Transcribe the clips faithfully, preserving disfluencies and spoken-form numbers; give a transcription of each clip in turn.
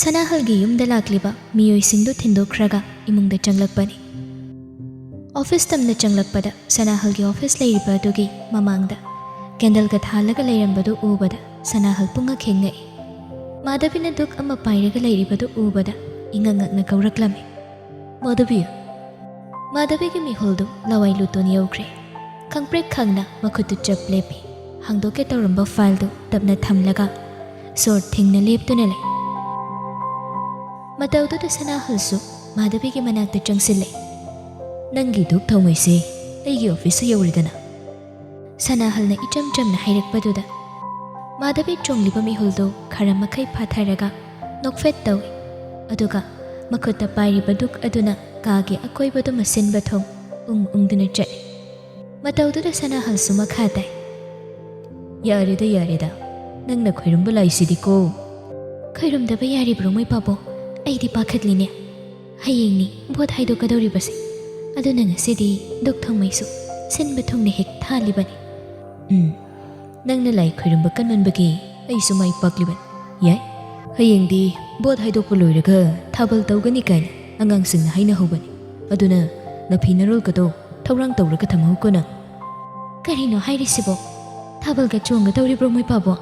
ꯁꯅꯥꯍꯜꯒꯤ ꯌꯨꯝꯗ ꯂꯥꯛꯂꯤꯕ ꯃꯤꯑꯣꯏꯁꯤꯡꯗꯨ ꯊꯤꯟꯗꯣꯛꯈ꯭ꯔꯒ ꯏꯃꯨꯡꯗ ꯆꯪꯂꯛꯄꯅꯤ꯫ ꯑꯣꯐꯤꯁ ꯇꯝꯅ ꯆꯪꯂꯛꯄꯗ ꯁꯅꯥꯍꯜꯒꯤ ꯑꯣꯐꯤꯁ ꯂꯩꯔꯤꯕ ꯑꯗꯨꯒꯤ ꯃꯃꯥꯡꯗ ꯀꯦꯟꯗꯜꯒ ꯊꯥꯜꯂꯒ ꯂꯩꯔꯝꯕꯗꯨ ꯎꯕꯗ ꯁꯅꯥꯍꯜ ꯄꯨꯡꯉꯛ ꯍꯦꯛ ꯉꯛꯏ꯫ ꯃꯥꯙꯕꯤꯅ ꯗꯨꯛ ꯑꯃ ꯄꯥꯏꯔꯒ ꯂꯩꯔꯤꯕꯗꯨ ꯎꯕꯗ ꯏꯉꯛ ꯉꯛꯅ ꯀꯧꯔꯛꯂꯝꯃꯤ, "ꯃꯥꯙꯕꯤ!" ꯃꯥꯙꯕꯤꯒꯤ ꯃꯤꯍꯨꯜꯗꯨ ꯂꯋꯥꯏ ꯂꯨꯇꯣꯟ ꯌꯧꯈ꯭ꯔꯦ꯫ ꯈꯪꯄ꯭ꯔꯦꯛ ꯈꯪꯅ ꯃꯈꯨꯠꯇꯨ ꯆꯞ ꯂꯦꯞꯄꯤ꯫ ꯍꯥꯡꯗꯣꯛꯀꯦ ꯇꯧꯔꯝꯕ ꯐꯥꯏꯜꯗꯨ ꯇꯞꯅ ꯊꯝꯂꯒ ꯁꯣꯔ ꯊꯤꯡꯅ ꯂꯦꯞꯇꯨꯅ ꯂꯩ꯫ ꯃꯇꯧꯗꯨꯗ ꯁꯅꯥꯍꯜꯁꯨ ꯃꯥꯙꯕꯤꯒꯤ ꯃꯅꯥꯛꯇ ꯆꯪꯁꯤꯜꯂꯦ꯫ "ꯅꯪꯒꯤ ꯗꯨꯛ ꯊꯥꯎꯃꯩꯁꯦ ꯑꯩꯒꯤ ꯑꯣꯐꯤꯁꯇ ꯌꯧꯔꯦꯗꯅ?" ꯁꯅꯥꯍꯜꯅ ꯏꯆꯝ ꯆꯝꯅ ꯍꯥꯏꯔꯛꯄꯗꯨꯗ ꯃꯥꯙꯕꯤ ꯆꯣꯡꯂꯤꯕ ꯃꯤꯍꯨꯜꯗꯨ ꯈꯔ ꯃꯈꯩ ꯐꯥꯊꯔꯒ ꯅꯣꯛꯐꯦꯠ ꯇꯧꯏ꯫ ꯑꯗꯨꯒ ꯃꯈꯨꯠꯇ ꯄꯥꯏꯔꯤꯕ ꯗꯨꯛ ꯑꯗꯨꯅ ꯀꯥꯒꯤ ꯑꯀꯣꯏꯕꯗꯨ ꯃꯁꯤꯟꯕ ꯊꯨꯡ ꯎꯪ ꯎꯪꯗꯨꯅ ꯆꯠꯂꯤ꯫ ꯃꯇꯧꯗꯨꯗ ꯁꯅꯥꯍꯜꯁꯨ ꯃꯈꯥ ꯇꯥꯏ, "ꯌꯥꯔꯦꯗ, ꯌꯥꯔꯦꯗ, ꯅꯪꯅ ꯈꯣꯏꯔꯨꯝꯕ ꯂꯥꯏꯁꯤꯗꯤꯀꯣ!" "ꯈꯣꯏꯔꯨꯝꯗꯕ ꯌꯥꯔꯤꯕ꯭ꯔꯣ ꯃꯣꯏ ꯄꯥꯕꯣ? ꯑꯩꯗꯤ ꯄꯥꯈꯠꯂꯤꯅꯦ꯫ ꯍꯌꯦꯡꯅꯤ ꯚꯣꯠ ꯍꯥꯏꯗꯣꯛꯀꯗꯧꯔꯤꯕꯁꯦ꯫ ꯑꯗꯨꯅ ꯉꯁꯤꯗꯤ ꯗꯨꯛ ꯊꯥꯎꯃꯩꯁꯨ ꯁꯤꯟꯕ ꯊꯨꯡꯅ ꯍꯦꯛ ꯊꯥꯜꯂꯤꯕꯅꯤ꯫" "ꯎꯝ, ꯅꯪꯅ ꯂꯥꯏ ꯈꯣꯏꯔꯝꯕ ꯀꯟꯃꯟꯕꯒꯤ ꯑꯩꯁꯨ ꯃꯥꯏ ꯄꯥꯛꯂꯤꯕꯅꯤ꯫ ꯌꯥꯏ, ꯍꯌꯦꯡꯗꯤ ꯚꯣꯠ ꯍꯥꯏꯗꯣꯛꯄ ꯂꯣꯏꯔꯒ ꯊꯥꯕꯜ ꯇꯧꯒꯅꯤ ꯀꯥꯏꯅ ꯑꯉꯥꯡꯁꯤꯡꯅ ꯍꯥꯏꯅꯍꯧꯕꯅꯤ꯫ ꯑꯗꯨꯅ ꯅꯐꯤ ꯅꯔꯣꯜꯒꯗꯣ ꯊꯧꯔꯥꯡ ꯇꯧꯔꯒ ꯊꯝꯍꯧꯀꯣ ꯅꯪ꯫" "ꯀꯔꯤꯅꯣ ꯍꯥꯏꯔꯤꯁꯤꯕꯣ? ꯊꯥꯕꯜꯒ ꯆꯣꯡꯒꯗꯧꯔꯤꯕ꯭ꯔꯣ ꯃꯣꯏ ꯄꯥꯕꯣ?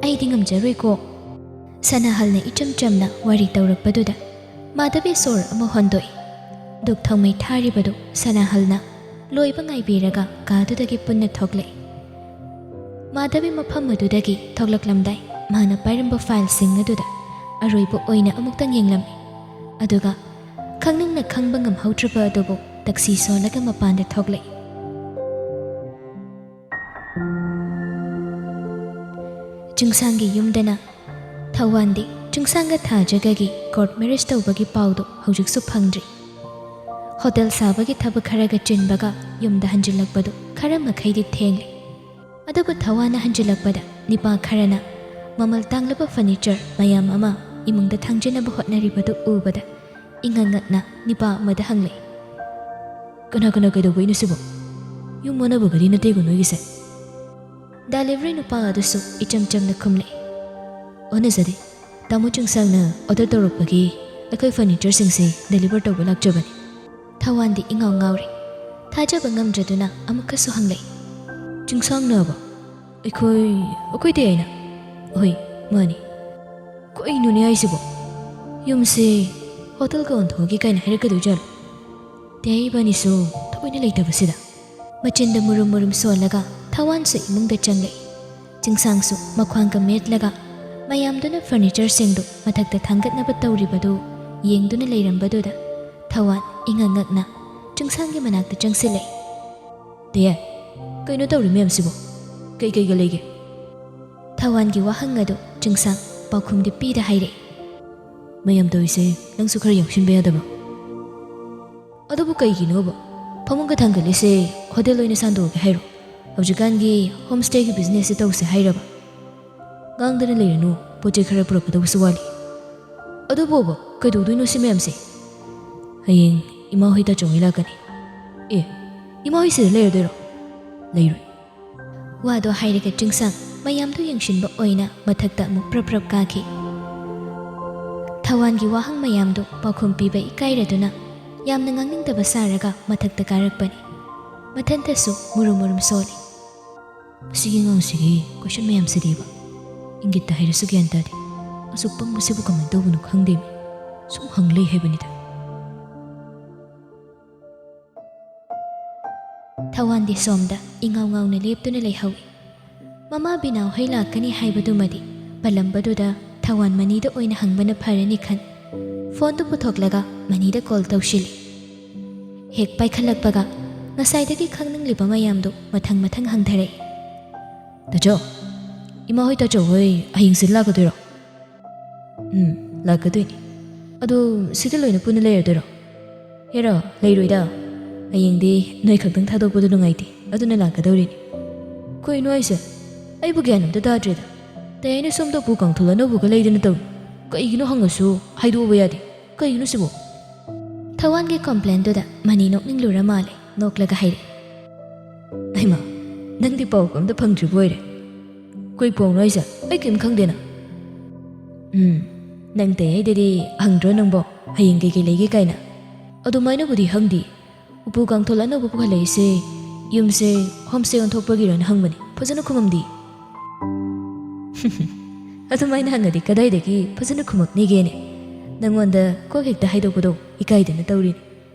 ꯑꯩꯗꯤ ꯉꯝꯖꯔꯣꯏꯀꯣ꯫" ꯁꯅꯥꯍꯜꯅ ꯏꯆꯝ ꯆꯝꯅ ꯋꯥꯔꯤ ꯇꯧꯔꯛꯄꯗꯨꯗ ꯃꯥꯙꯕꯤ ꯁꯣꯔ ꯑꯃ ꯍꯣꯟꯗꯣꯛꯏ꯫ ꯗꯨꯛ ꯊꯥꯎꯃꯩ ꯊꯥꯔꯤꯕꯗꯨ ꯁꯅꯥꯍꯜꯅ ꯂꯣꯏꯕ ꯉꯥꯏꯕꯤꯔꯒ ꯀꯥꯗꯨꯗꯒꯤ ꯄꯨꯟꯅ ꯊꯣꯛꯂꯛꯏ꯫ ꯃꯥꯙꯕꯤ ꯃꯐꯝ ꯑꯗꯨꯗꯒꯤ ꯊꯣꯛꯂꯛꯂꯝꯗꯥꯏ ꯃꯥꯅ ꯄꯥꯏꯔꯝꯕ ꯐꯥꯏꯜꯁꯤꯡ ꯑꯗꯨꯗ ꯑꯔꯣꯏꯕ ꯑꯣꯏꯅ ꯑꯃꯨꯛꯇꯪ ꯌꯦꯡꯂꯝꯃꯤ꯫ ꯑꯗꯨꯒ ꯈꯪꯅꯤꯡꯅ ꯈꯪꯕ ꯉꯝꯍꯧꯗ꯭ꯔꯕ ꯑꯗꯨꯕꯨ ꯇꯛꯁꯤ ꯁꯣꯜꯂꯒ ꯃꯄꯥꯟꯗ ꯊꯣꯛꯂꯛꯏ꯫ ꯆꯤꯡꯁꯥꯡꯒꯤ ꯌꯨꯝꯗꯅ ꯊꯧꯋꯥꯟꯗꯤ ꯆꯤꯡꯁꯥꯡꯒ ꯊꯥꯖꯒꯒꯤ ꯀꯣꯔꯠ ꯃꯦꯔꯤꯖ ꯇꯧꯕꯒꯤ ꯄꯥꯎꯗꯨ ꯍꯧꯖꯤꯛꯁꯨ ꯐꯪꯗ꯭ꯔꯤ꯫ ꯍꯣꯇꯦꯜ ꯁꯥꯕꯒꯤ ꯊꯕꯛ ꯈꯔꯒ ꯆꯤꯟꯕꯒ ꯌꯨꯝꯗ ꯍꯟꯖꯤꯜꯂꯛꯄꯗꯨ ꯈꯔ ꯃꯈꯩꯗꯤ ꯊꯦꯡꯂꯦ꯫ ꯑꯗꯨꯕꯨ ꯊꯧꯋꯥꯟꯅ ꯍꯟꯖꯤꯜꯂꯛꯄꯗ ꯅꯤꯄꯥ ꯈꯔꯅ ꯃꯃꯜ ꯇꯥꯡꯂꯕ ꯐꯔꯅꯤꯆꯔ ꯃꯌꯥꯝ ꯑꯃ ꯏꯃꯨꯡꯗ ꯊꯥꯡꯖꯤꯟꯅꯕ ꯍꯣꯠꯅꯔꯤꯕꯗꯨ ꯎꯕꯗ ꯏꯉꯛ ꯉꯛꯅ ꯅꯤꯄꯥ ꯑꯃꯗ ꯍꯪꯂꯛꯏ, "ꯀꯅꯥ ꯀꯅꯥ ꯀꯩꯗꯧꯕꯩꯅꯣ ꯁꯤꯕꯣ? ꯌꯨꯝ ꯑꯣꯟꯅꯕꯒꯗꯤ ꯅꯠꯇꯦꯀꯣ ꯅꯣꯏꯒꯤꯁꯦ?" ꯗꯦꯂꯤꯚꯔꯤ ꯅꯨꯄꯥ ꯑꯗꯨꯁꯨ ꯏꯆꯝ ꯆꯝꯅ ꯈꯨꯝꯂꯛꯏ, "ꯑꯣꯟꯅꯖꯗꯦ, ꯇꯥꯃꯣ ꯆꯤꯡꯁꯥꯡꯅ ꯑꯣꯔꯗꯔ ꯇꯧꯔꯛꯄꯒꯤ ꯑꯩꯈꯣꯏ ꯐꯔꯅꯤꯆꯔꯁꯤꯡꯁꯦ ꯗꯦꯂꯤꯚꯔ ꯇꯧꯕ ꯂꯥꯛꯆꯕꯅꯤ꯫ ꯊꯋꯥꯟꯗꯤ ꯏꯉꯥꯎ ꯉꯥꯎꯔꯦ꯫ ꯊꯥꯖꯕ ꯉꯝꯗ꯭ꯔꯗꯨꯅ ꯑꯃꯨꯛꯀꯁꯨ ꯍꯪꯂꯛꯏ, "ꯆꯤꯡꯁꯥꯡꯅꯕ? ꯑꯩꯈꯣꯏ, ꯑꯩꯈꯣꯏ ꯇꯦ ꯑꯩꯅ?" "ꯍꯣꯏ, ꯃꯥꯅꯤ꯫ ꯀꯩꯅꯣꯅꯦ ꯍꯥꯏꯁꯤꯕꯣ? ꯌꯨꯝꯁꯦ ꯍꯣꯇꯦꯜꯒ ꯑꯣꯟꯊꯣꯛꯑꯒꯦ ꯀꯥꯏꯅ ꯍꯥꯏꯔꯛꯀꯗꯣꯏꯖꯥꯠꯂꯣ?" ꯇꯦ ꯏꯕꯥꯅꯤꯁꯨ ꯊꯑꯣꯏꯅ ꯂꯩꯇꯕꯁꯤꯗ꯫ ꯃꯆꯤꯟꯗ ꯃꯨꯔꯨꯝ ꯃꯨꯔꯨꯝ ꯁꯣꯜꯂꯒ ꯊꯋꯥꯟꯁꯨ ꯏꯃꯨꯡꯗ ꯆꯪꯂꯛꯏ꯫ ꯆꯤꯡꯁꯥꯡꯁꯨ ꯃꯈ꯭ꯋꯥꯡꯒ ꯃꯦꯠꯂꯒ ꯃꯌꯥꯝꯗꯨꯅ ꯐꯔꯅꯤꯆꯔꯁꯤꯡꯗꯨ ꯃꯊꯛꯇ ꯊꯥꯡꯒꯠꯅꯕ ꯇꯧꯔꯤꯕꯗꯨ ꯌꯦꯡꯗꯨꯅ ꯂꯩꯔꯝꯕꯗꯨꯗ ꯊꯋꯥꯟ ꯏꯉꯛ ꯉꯛꯅ ꯆꯤꯡꯁꯥꯡꯒꯤ ꯃꯅꯥꯛꯇ ꯆꯪꯁꯤꯜꯂꯛꯏ꯫ "ꯇꯦ, ꯀꯩꯅꯣ ꯇꯧꯔꯤ ꯃꯌꯥꯝꯁꯤꯕꯣ? ꯀꯩꯀꯩꯒ ꯂꯩꯒꯦ?" ꯊꯋꯥꯟꯒꯤ ꯋꯥꯍꯪ ꯑꯗꯨ ꯆꯤꯡꯁꯥꯡ ꯄꯥꯎꯈꯨꯝꯗꯤ ꯄꯤꯗ ꯍꯥꯏꯔꯛꯏ꯫ "ꯃꯌꯥꯝ ꯇꯧꯔꯤꯁꯦ ꯅꯪꯁꯨ ꯈꯔ ꯌꯥꯎꯁꯤꯟꯕ ꯌꯥꯗꯕ?" "ꯑꯗꯨꯕꯨ ꯀꯩꯒꯤꯅꯣꯕ? ꯐꯃꯨꯡꯒ ꯊꯥꯡꯒꯠꯂꯤꯁꯦ ꯍꯣꯇꯦꯜ ꯑꯣꯏꯅ ꯁꯥꯟꯗꯣꯛꯑꯒꯦ ꯍꯥꯏꯔꯣ? ꯍꯧꯖꯤꯛꯀꯥꯟꯒꯤ ꯍꯣꯝ ꯁ꯭ꯇꯦꯒꯤ ꯕꯤꯖꯤꯅꯦꯁꯁꯦ ꯇꯧꯁꯦ ꯍꯥꯏꯔꯕ? ꯉꯥꯡꯗꯅ ꯂꯩꯔꯅꯨ, ꯄꯣꯠ ꯆꯩ ꯈꯔ ꯄꯨꯔꯛꯀꯗꯧꯕꯁꯨ ꯋꯥꯠꯂꯤ꯫ ꯑꯗꯨꯕꯣꯕ, ꯀꯩꯗꯧꯗꯣꯏꯅꯣ ꯁꯤ ꯃꯌꯥꯝꯁꯦ? ꯍꯌꯦꯡ ꯏꯃꯥ ꯍꯣꯏ ꯇꯥꯆꯧ ꯍꯣꯏ ꯂꯥꯛꯀꯅꯤ꯫" "ꯑꯦ, ꯏꯃꯥ ꯍꯣꯏ ꯁꯤꯗ ꯂꯩꯔꯗꯣꯏꯔꯣ?" "ꯂꯩꯔꯣꯏ꯫" ꯋꯥꯗꯣ ꯍꯥꯏꯔꯒ ꯆꯤꯡꯁꯥꯡ ꯃꯌꯥꯝꯗꯨ ꯌꯦꯡꯁꯤꯟꯕ ꯑꯣꯏꯅ ꯃꯊꯛꯇ ꯑꯃꯨꯛ ꯄ꯭ꯔꯞ ꯄ꯭ꯔꯞ ꯀꯥꯈꯤ꯫ ꯊꯋꯥꯟꯒꯤ ꯋꯥꯍꯪ ꯃꯌꯥꯝꯗꯨ ꯄꯥꯎꯈꯨꯝ ꯄꯤꯕ ꯏꯀꯥꯏꯔꯗꯨꯅ ꯌꯥꯝꯅ ꯉꯥꯡꯅꯤꯡꯗꯕ ꯁꯥꯔꯒ ꯃꯊꯛꯇ ꯀꯥꯔꯛꯄꯅꯤ꯫ ꯃꯊꯟꯇꯁꯨ ꯃꯨꯔꯨꯝ ꯃꯨꯔꯨꯝ ꯁꯣꯜꯂꯤ꯫ "ꯃꯁꯤꯒꯤ ꯑꯉꯥꯡꯁꯤꯒꯤ ꯀꯣꯏꯁꯟ ꯃꯌꯥꯝꯁꯤꯗꯤꯕ, ꯏꯪꯒꯤꯠꯇ ꯍꯥꯏꯔꯁꯨ ꯒ꯭ꯌꯥꯟ ꯇꯥꯗꯦ꯫ ꯑꯁꯨꯛ ꯄꯪꯕꯁꯤꯕꯨ ꯀꯃꯥꯏꯅ ꯇꯧꯕꯅꯣ ꯈꯪꯗꯦꯃꯤ꯫ ꯁꯨꯝ ꯍꯪ ꯂꯩ ꯍꯥꯏꯕꯅꯤꯗ꯫" ꯊꯋꯥꯟꯗꯤ ꯁꯣꯝꯗ ꯏꯉꯥꯎ ꯉꯥꯎꯅ ꯂꯦꯞꯇꯨꯅ ꯂꯩꯍꯧꯏ꯫ ꯃꯃꯥ ꯕꯤꯅꯥ ꯍꯣꯏ ꯂꯥꯛꯀꯅꯤ ꯍꯥꯏꯕꯗꯨꯃꯗꯤ ꯄꯜꯂꯝꯕꯗꯨꯗ ꯊꯋꯥꯟ ꯃꯅꯤꯗ ꯑꯣꯏꯅ ꯍꯪꯕꯅ ꯐꯔꯅꯤ ꯈꯟ, ꯐꯣꯟꯗꯨ ꯄꯨꯊꯣꯛꯂꯒ ꯃꯅꯤꯗ ꯀꯣꯜ ꯇꯧꯁꯤꯜꯂꯤ꯫ ꯍꯦꯛ ꯄꯥꯏꯈꯠꯂꯛꯄꯒ ꯉꯁꯥꯏꯗꯒꯤ ꯈꯪꯅꯤꯡꯂꯤꯕ ꯃꯌꯥꯝꯗꯨ ꯃꯊꯪ ꯃꯊꯪ ꯍꯪꯊꯔꯛꯏ꯫ "ꯇꯥꯆꯧ, ꯏꯃꯥ ꯍꯣꯏ ꯇꯥꯆꯧ ꯍꯣꯏ ꯍꯌꯦꯡꯁꯦ ꯂꯥꯛꯀꯗꯣꯏꯔꯣ?" "ꯎꯝ, ꯂꯥꯛꯀꯗꯣꯏꯅꯤ꯫ ꯑꯗꯣ ꯁꯤꯗ ꯂꯣꯏꯅ ꯄꯨꯟꯅ ꯂꯩꯔꯗꯣꯏꯔꯣ?" "ꯍꯦꯔꯥ, ꯂꯩꯔꯣꯏꯗ꯫ ꯍꯌꯦꯡꯗꯤ ꯅꯣꯏ ꯈꯛꯇꯪ ꯊꯥꯗꯣꯛꯄꯗꯣ ꯅꯨꯡꯉꯥꯏꯇꯦ, ꯑꯗꯨꯅ ꯂꯥꯛꯀꯗꯧꯔꯤꯅꯤ꯫" "ꯀꯩꯅꯣ ꯍꯥꯏꯁꯦ? ꯑꯩꯕꯨ ꯒ꯭ꯌꯥꯟ ꯑꯝꯇ ꯇꯥꯗ꯭ꯔꯦꯗ꯫ ꯇꯌꯥꯏꯅ ꯁꯣꯝꯗ ꯎꯄꯨ ꯀꯥꯡꯊꯣꯜ ꯑꯅꯧꯕꯒ ꯂꯩꯗꯅ ꯇꯧꯔꯤ꯫ ꯀꯩꯒꯤꯅꯣ ꯍꯪꯉꯁꯨ ꯍꯥꯏꯗꯣꯛꯑꯕ ꯌꯥꯗꯦ꯫ ꯀꯩꯒꯤꯅꯣ ꯁꯤꯕꯣ?" ꯊꯋꯥꯟꯒꯤ ꯀꯝꯄ꯭ꯂꯦꯟꯗꯨꯗ ꯃꯅꯤ ꯅꯣꯛꯅꯤꯡꯂꯨꯔ ꯃꯥꯜꯂꯦ, ꯅꯣꯛꯂꯒ ꯍꯥꯏꯔꯛꯏ꯫ "ꯍꯩꯃꯥ, ꯅꯪꯗꯤ ꯄꯥꯎꯒ ꯑꯝꯇ ꯐꯪꯗ꯭ꯔꯤꯕ ꯑꯣꯏꯔꯦ꯫ ꯀꯩ ꯄꯥꯎꯅꯣ ꯍꯥꯏꯁꯦ? ꯑꯩ ꯀꯩꯝ ꯈꯪꯗꯦꯅ꯫" ꯎꯝ, ꯅꯪ ꯇꯌꯥꯏꯗꯗꯤ ꯍꯪꯗ꯭ꯔꯣ ꯅꯪꯕꯣ? ꯍꯌꯦꯡ ꯀꯩꯀꯩ ꯂꯩꯒꯦ ꯀꯥꯏꯅ? ꯑꯗꯨꯃꯥꯏꯅꯕꯨꯗꯤ ꯍꯪꯗꯦ꯫ ꯎꯄꯨ ꯀꯥꯡꯊꯣꯜ ꯑꯅꯧꯕ ꯄꯨꯈꯠꯂꯛꯏꯁꯦ ꯌꯨꯝꯁꯦ ꯍꯣꯝꯁꯦ ꯑꯣꯟꯊꯣꯛꯄꯒꯤꯔꯣꯅ ꯍꯪꯕꯅꯤ, ꯐꯖꯅ ꯈꯨꯝꯃꯝꯗꯦ꯫ ꯑꯗꯨꯃꯥꯏꯅ ꯍꯪꯉꯗꯤ ꯀꯗꯥꯏꯗꯒꯤ ꯐꯖꯅ ꯈꯨꯝꯃꯛꯅꯤꯒꯦꯅꯦ? ꯅꯪꯉꯣꯟꯗ ꯀꯣꯛ ꯍꯦꯛꯇ ꯍꯥꯏꯗꯣꯛꯄꯗꯣ ꯏꯀꯥꯏꯗꯅ ꯇꯧꯔꯤꯅꯤ꯫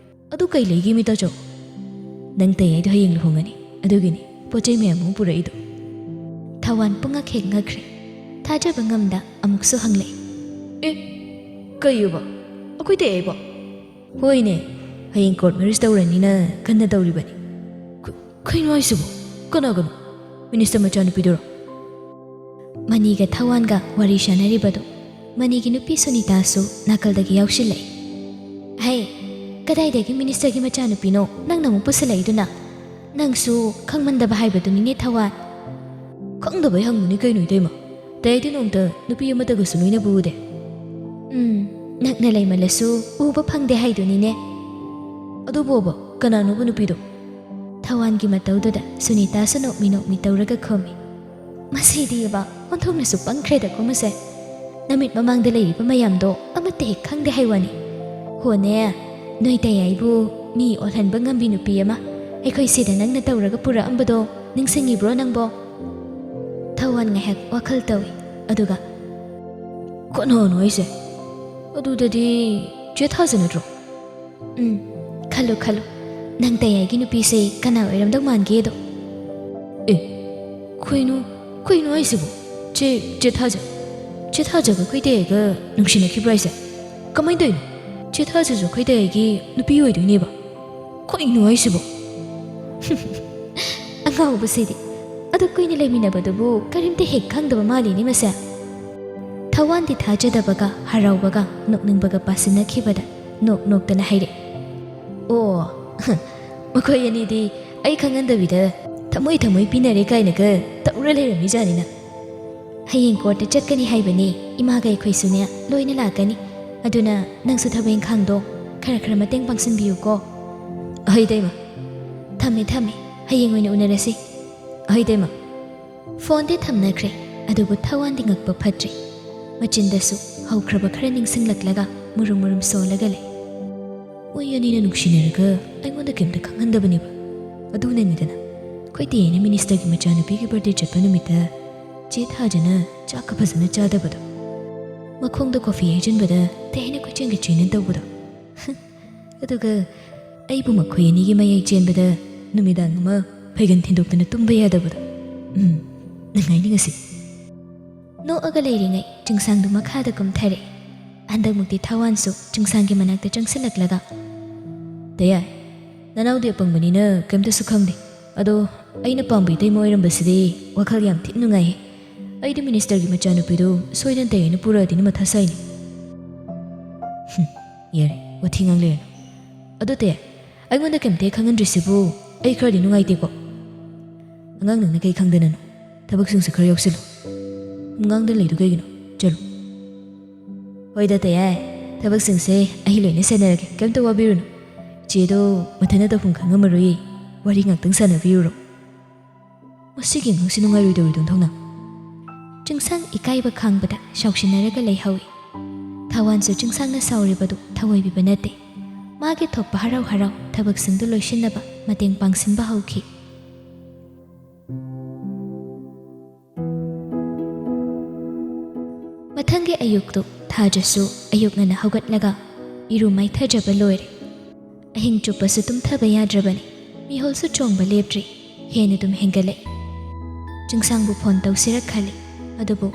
ꯑꯗꯨ ꯀꯩ ꯂꯩꯒꯦ ꯃꯤꯇꯥꯆꯧ? ꯅꯪ ꯇꯌꯥꯏꯗꯣ ꯍꯌꯦꯡ ꯂꯨꯍꯣꯡꯉꯅꯤ, ꯑꯗꯨꯒꯤꯅꯤ ꯄꯣꯠ ꯆꯩ ꯃꯌꯥꯝ ꯑꯃ ꯄꯨꯔꯛꯏꯗꯣ꯫ ꯊꯋꯥꯟ ꯄꯨꯡꯉꯛ ꯍꯦꯛ ꯉꯛꯈ꯭ꯔꯦ꯫ ꯊꯥꯖꯕ ꯉꯝꯗ ꯑꯃꯨꯛꯁꯨ ꯍꯪꯂꯛꯏ꯫ ꯑꯦ, ꯀꯩꯑꯕ? ꯑꯩꯈꯣꯏ ꯇꯌꯥꯏꯕꯣ? ꯍꯣꯏꯅꯦ, ꯍꯌꯦꯡ ꯀꯣꯔꯠ ꯃꯦꯔꯤꯖ ꯇꯧꯔꯅꯤꯅ ꯀꯟꯅ ꯇꯧꯔꯤꯕꯅꯤ꯫ ꯀ-, ꯀꯩꯅꯣ ꯍꯥꯏꯁꯤꯕꯣ? ꯀꯅꯥꯒꯅꯣ? ꯃꯤꯅꯤꯁꯇꯔ ꯃꯆꯥꯅꯨꯄꯤꯗꯨꯔꯣ? ꯃꯅꯤꯒ ꯊꯋꯥꯟꯒ ꯋꯥꯔꯤ ꯁꯥꯟꯅꯔꯤꯕꯗꯨ ꯃꯅꯤꯒꯤ ꯅꯨꯄꯤ ꯁꯨꯅꯤꯇꯥꯁꯨ ꯅꯥꯀꯜꯗꯒꯤ ꯌꯥꯎꯁꯤꯜꯂꯛꯏ꯫ ꯍꯩ, ꯀꯗꯥꯏꯗꯒꯤ ꯃꯤꯅꯤꯁꯇꯔꯒꯤ ꯃꯆꯥꯅꯨꯄꯤꯅꯣ ꯅꯪꯅ ꯑꯃꯨꯛ ꯄꯨꯁꯜꯂꯛꯏꯗꯨꯅ? ꯅꯪꯁꯨ ꯈꯪꯃꯟꯗꯕ ꯍꯥꯏꯕꯗꯨꯅꯤꯅꯦ ꯊꯋꯥꯟ꯫ ꯈꯪꯗꯕꯩ ꯍꯪꯕꯅꯤ ꯀꯩꯅꯣ ꯏꯇꯩꯃ꯫ ꯇꯌꯥꯏꯗꯤ ꯅꯣꯡꯇ ꯅꯨꯄꯤ ꯑꯃꯠꯇꯒꯁꯨ ꯂꯣꯏꯅꯕ ꯎꯗꯦ꯫ ꯎꯝ, ꯅꯛꯅ ꯂꯩꯃꯜꯂꯁꯨ ꯎꯕ ꯐꯪꯗꯦ ꯍꯥꯏꯗꯨꯅꯤꯅꯦ꯫ ꯑꯗꯨꯕꯣꯕ, ꯀꯅꯥꯅꯣꯕ ꯅꯨꯄꯤꯗꯣ? ꯊꯋꯥꯟꯒꯤ ꯃꯇꯧꯗꯨꯗ ꯁꯨꯅꯤꯇꯥꯁꯨ ꯅꯣꯛꯃꯤ ꯅꯣꯛꯃꯤ ꯇꯧꯔꯒ ꯈꯨꯝꯃꯤ꯫ ꯃꯁꯤꯗꯤꯕ ꯑꯣꯟꯊꯣꯛꯅꯁꯨ ꯄꯪꯈ꯭ꯔꯦꯗꯀꯣ ꯃꯁꯦ꯫ ꯅꯃꯤꯠ ꯃꯃꯥꯡꯗ ꯂꯩꯔꯤꯕ ꯃꯌꯥꯝꯗꯣ ꯑꯃꯠꯇ ꯍꯦꯛ ꯈꯪꯗꯦ ꯍꯥꯏ ꯋꯥꯅꯤ꯫ ꯍꯣꯅꯦ, ꯅꯣꯏ ꯇꯌꯥꯏꯕꯨ ꯃꯤ ꯑꯣꯜꯍꯟꯕ ꯉꯝꯕꯤ ꯅꯨꯄꯤ ꯑꯃ ꯑꯩꯈꯣꯏ ꯁꯤꯗ ꯅꯪꯅ ꯇꯧꯔꯒ ꯄꯨꯔꯛꯑꯝꯕꯗꯣ ꯅꯤꯡꯁꯤꯡꯉꯤꯕ꯭ꯔꯣ ꯅꯪꯕꯣ? ꯊꯋꯥꯟ ꯉꯥꯏꯍꯥꯛ ꯋꯥꯈꯜ ꯇꯧꯏ, ꯑꯗꯨꯒ, "ꯀꯅꯥꯅꯣ ꯍꯥꯏꯁꯦ? ꯑꯗꯨꯗꯗꯤ ꯆꯦ ꯊꯥꯖ ꯅꯠꯇ꯭ꯔꯣ?" ꯎꯝ, ꯈꯜꯂꯨ ꯈꯜꯂꯨ, ꯅꯪ ꯇꯌꯥꯏꯒꯤ ꯅꯨꯄꯤꯁꯦ ꯀꯅꯥ ꯑꯣꯏꯔꯝꯗꯧ ꯃꯥꯟꯒꯦꯗꯣ? ꯑꯦ, ꯀꯩꯅꯣ, ꯀꯩꯅꯣ ꯍꯥꯏꯁꯤꯕꯣ? ꯆꯦ, ꯆꯦ ꯊꯥꯖ, ꯆꯦ ꯊꯥꯖꯒ ꯑꯩꯈꯣꯏ ꯇꯌꯥꯏꯒ ꯅꯨꯡꯁꯤꯅꯈꯤꯕ꯭ꯔꯣ ꯍꯥꯏꯁꯦ? ꯀꯃꯥꯏꯅ ꯇꯧꯔꯤꯅꯣ? ꯆꯦ ꯊꯥꯖꯁꯨ ꯑꯩꯈꯣꯏ ꯇꯌꯥꯏꯒꯤ ꯅꯨꯄꯤ ꯑꯣꯏꯗꯣꯏꯅꯦꯕ꯫ ꯀꯩꯅꯣ ꯍꯥꯏꯁꯤꯕꯣ? ꯑꯉꯥꯎꯕꯁꯤꯗꯤ꯫ ꯑꯗꯨ ꯀꯨꯏꯅ ꯂꯩꯃꯤꯟꯅꯕꯗꯨꯕꯨ ꯀꯔꯤꯝꯇ ꯍꯦꯛ ꯈꯪꯗꯕ ꯃꯥꯜꯂꯤꯅꯦ ꯃꯁꯦ꯫ ꯊꯋꯥꯟꯗꯤ ꯊꯥꯖꯗꯕꯒ ꯍꯔꯥꯎꯕꯒ ꯅꯣꯛꯅꯤꯡꯕꯒ ꯄꯥꯁꯤꯟꯅꯈꯤꯕꯗ ꯅꯣꯛ ꯅꯣꯛꯇꯅ ꯍꯥꯏꯔꯛꯏ꯫ ꯑꯣ, ꯃꯈꯣꯏ ꯑꯅꯤꯗꯤ ꯑꯩ ꯈꯪꯍꯟꯗꯕꯤꯗ ꯊꯃꯣꯏ ꯊꯃꯣꯏ ꯄꯤꯅꯔꯦ ꯀꯥꯏꯅꯒ ꯇꯧꯔ ꯂꯩꯔꯝꯃꯤꯖꯥꯠꯅꯤꯅ꯫ ꯍꯌꯦꯡ ꯀꯣꯔꯠꯇ ꯆꯠꯀꯅꯤ ꯍꯥꯏꯕꯅꯦ, ꯏꯃꯥꯒ ꯑꯩꯈꯣꯏꯁꯨꯅꯦ ꯂꯣꯏꯅ ꯂꯥꯛꯀꯅꯤ꯫ ꯑꯗꯨꯅ ꯅꯪꯁꯨ ꯊꯕꯛ ꯏꯪꯈꯥꯡꯗꯣ ꯈꯔ ꯈꯔ ꯃꯇꯦꯡ ꯄꯥꯡꯁꯤꯟꯕꯤꯌꯨꯀꯣ꯫ ꯑꯍꯩ ꯏꯇꯩꯃ꯫ ꯊꯝꯃꯦ, ꯊꯝꯃꯦ꯫ ꯍꯌꯦꯡ ꯑꯣꯏꯅ ꯎꯅꯔꯁꯤ꯫ ꯑꯍꯩ ꯏꯇꯩꯃ꯫ ꯐꯣꯟꯗꯤ ꯊꯝꯅꯈ꯭ꯔꯦ, ꯑꯗꯨꯕꯨ ꯊꯋꯥꯟꯗꯤ ꯉꯛꯄ ꯐꯠꯇ꯭ꯔꯦ꯫ ꯃꯆꯤꯟꯗꯁꯨ ꯍꯧꯈ꯭ꯔꯕ ꯈꯔ ꯅꯤꯡꯁꯤꯡꯂꯛꯂꯒ ꯃꯨꯔꯨꯝ ꯃꯨꯔꯨꯝ ꯁꯣꯜꯂꯒ ꯂꯩ꯫ ꯃꯣꯏ ꯑꯅꯤꯅ ꯅꯨꯡꯁꯤꯅꯔꯒ ꯑꯩꯉꯣꯟꯗ ꯀꯩꯝꯇ ꯈꯪꯍꯟꯗꯕꯅꯦꯕ꯫ ꯑꯗꯨꯅꯅꯤꯗꯅ ꯑꯩꯈꯣꯏ ꯇꯦꯅ ꯃꯤꯅꯤꯁꯇꯔꯒꯤ ꯃꯆꯥꯅꯨꯄꯤꯒꯤ ꯕꯥꯔꯗꯦ ꯆꯠꯄ ꯅꯨꯃꯤꯠꯇ ꯆꯦ ꯊꯥꯖꯅ ꯆꯥꯛꯀ ꯐꯖꯅ ꯆꯥꯗꯕꯗꯣ, ꯃꯈꯣꯡꯗ ꯀꯣꯐꯤ ꯍꯩꯖꯤꯟꯕꯗ ꯇꯦꯅ ꯀꯣꯏꯆꯦꯟꯒ ꯆꯦꯟꯅ ꯇꯧꯕꯗꯣ꯫ ꯑꯗꯨꯒ ꯑꯩꯕꯨ ꯃꯈꯣꯏ ꯑꯅꯤꯒꯤ ꯃꯌꯥꯏ ꯆꯦꯟꯕꯗ ꯅꯨꯃꯤꯗꯥꯡ ꯑꯃ ꯐꯩꯒꯟ ꯊꯤꯟꯗꯣꯛꯇꯅ ꯇꯨꯝꯕ ꯌꯥꯗꯕꯗꯣ꯫ ꯎꯝ, ꯅꯨꯡꯉꯥꯏꯅꯤ ꯉꯁꯤ꯫ ꯅꯣꯛꯑꯒ ꯂꯩꯔꯤꯉꯩ ꯆꯤꯡꯁꯥꯡꯗꯨ ꯃꯈꯥꯗ ꯀꯨꯝꯊꯔꯦ꯫ ꯍꯟꯗꯛꯃꯨꯛꯇꯤ ꯊꯋꯥꯟꯁꯨ ꯆꯤꯡꯁꯥꯡꯒꯤ ꯃꯅꯥꯛꯇ ꯆꯪꯁꯤꯜꯂꯛꯂꯒ, "ꯇꯌꯥꯏ, ꯅꯅꯥꯎꯗꯤ ꯑꯄꯪꯕꯅꯤꯅ ꯀꯩꯝꯇꯁꯨ ꯈꯪꯗꯦ꯫ ꯑꯗꯣ ꯑꯩꯅ ꯄꯥꯝꯕ ꯏꯇꯩꯃ ꯑꯣꯏꯔꯝꯕꯁꯤꯗꯤ ꯋꯥꯈꯜ ꯌꯥꯝ ꯊꯤ ꯅꯨꯡꯉꯥꯏꯍꯦ꯫ ꯑꯩꯗꯤ ꯃꯤꯅꯤꯁꯇꯔꯒꯤ ꯃꯆꯥꯅꯨꯄꯤꯗꯨ ꯁꯣꯏꯗꯅ ꯇꯌꯥꯏꯅ ꯄꯨꯔꯛꯑꯗꯤꯅ ꯃꯊꯥ ꯁꯥꯏꯅꯦ꯫" ꯍꯨꯝ, ꯌꯥꯔꯦ, ꯋꯥꯊꯤ ꯉꯥꯡ ꯂꯩꯔꯅꯨ꯫ ꯑꯗꯣ ꯇꯌꯥꯏ, ꯑꯩꯉꯣꯟꯗ ꯀꯩꯝꯇ ꯍꯦꯛ ꯈꯪꯍꯟꯗ꯭ꯔꯤꯁꯤꯕꯨ ꯑꯩ ꯈꯔꯗꯤ ꯅꯨꯡꯉꯥꯏꯇꯦꯀꯣ꯫ ꯑꯉꯥꯡ ꯅꯪꯅ ꯀꯩ ꯈꯪꯗꯅꯅꯣ? ꯊꯕꯛꯁꯤꯡꯁꯦ ꯈꯔ ꯌꯥꯎꯁꯤꯜꯂꯨ꯫ ꯉꯥꯡꯗꯅ ꯂꯩꯗꯨ ꯀꯩꯒꯤꯅꯣ? ꯆꯠꯂꯨ꯫ ꯍꯣꯏꯗ ꯇꯌꯥꯏ, ꯊꯕꯛꯁꯤꯡꯁꯦ ꯑꯩ ꯂꯣꯏꯅ ꯁꯦꯟꯅꯔꯒꯦ, ꯀꯩꯝꯇ ꯋꯥꯕꯤꯔꯨꯅꯨ꯫ ꯆꯦꯗꯣ ꯃꯊꯟꯇ ꯇꯧꯐꯝ ꯈꯪꯉꯝꯃꯔꯣꯏꯌꯦ, ꯋꯥꯔꯤ ꯉꯥꯛꯇꯪ ꯁꯥꯟꯅꯕꯤꯔꯨꯔꯣ꯫ ꯃꯁꯤꯒꯤ ꯑꯉꯥꯡꯁꯤ ꯅꯨꯡꯉꯥꯏꯔꯣꯏꯗꯧꯔꯤꯗꯣ ꯊꯧꯅ꯫ ꯆꯤꯡꯁꯥꯡ ꯏꯀꯥꯏꯕ ꯈꯥꯡꯕꯗ ꯁꯥꯎꯁꯤꯟꯅꯔꯒ ꯂꯩꯍꯧꯏ꯫ ꯊꯋꯥꯟꯁꯨ ꯆꯤꯡꯁꯥꯡꯅ ꯁꯥꯎꯔꯤꯕꯗꯨ ꯊꯑꯣꯏꯕꯤꯕ ꯅꯠꯇꯦ꯫ ꯃꯥꯒꯤ ꯊꯣꯛꯄ ꯍꯔꯥꯎ ꯍꯔꯥꯎ ꯊꯕꯛꯁꯤꯡꯗꯨ ꯂꯣꯏꯁꯤꯟꯅꯕ ꯃꯇꯦꯡ ꯄꯥꯡꯁꯤꯟꯕ ꯍꯧꯈꯤ꯫ ꯃꯊꯪꯒꯤ ꯑꯌꯨꯛꯇꯨ ꯊꯥꯖꯁꯨ ꯑꯌꯨꯛ ꯉꯟꯅ ꯍꯧꯒꯠꯂꯒ ꯏꯔꯨ ꯃꯥꯏꯊꯖꯕ ꯂꯣꯏꯔꯦ꯫ ꯑꯍꯤꯡ ꯆꯨꯞꯄꯁꯨ ꯇꯨꯝꯊꯕ ꯌꯥꯗ꯭ꯔꯕꯅꯤ꯫ ꯃꯤꯍꯨꯜꯁꯨ ꯆꯣꯡꯕ ꯂꯦꯞꯇ꯭ꯔꯤ꯫ ꯍꯦꯟꯅ ꯑꯗꯨꯝ ꯍꯦꯟꯒꯠꯂꯛꯏ꯫ ꯆꯤꯡꯁꯥꯡꯕꯨ ꯐꯣꯟ ꯇꯧꯁꯤꯔ ꯈꯜꯂꯤ꯫ ꯑꯗꯨꯕꯨ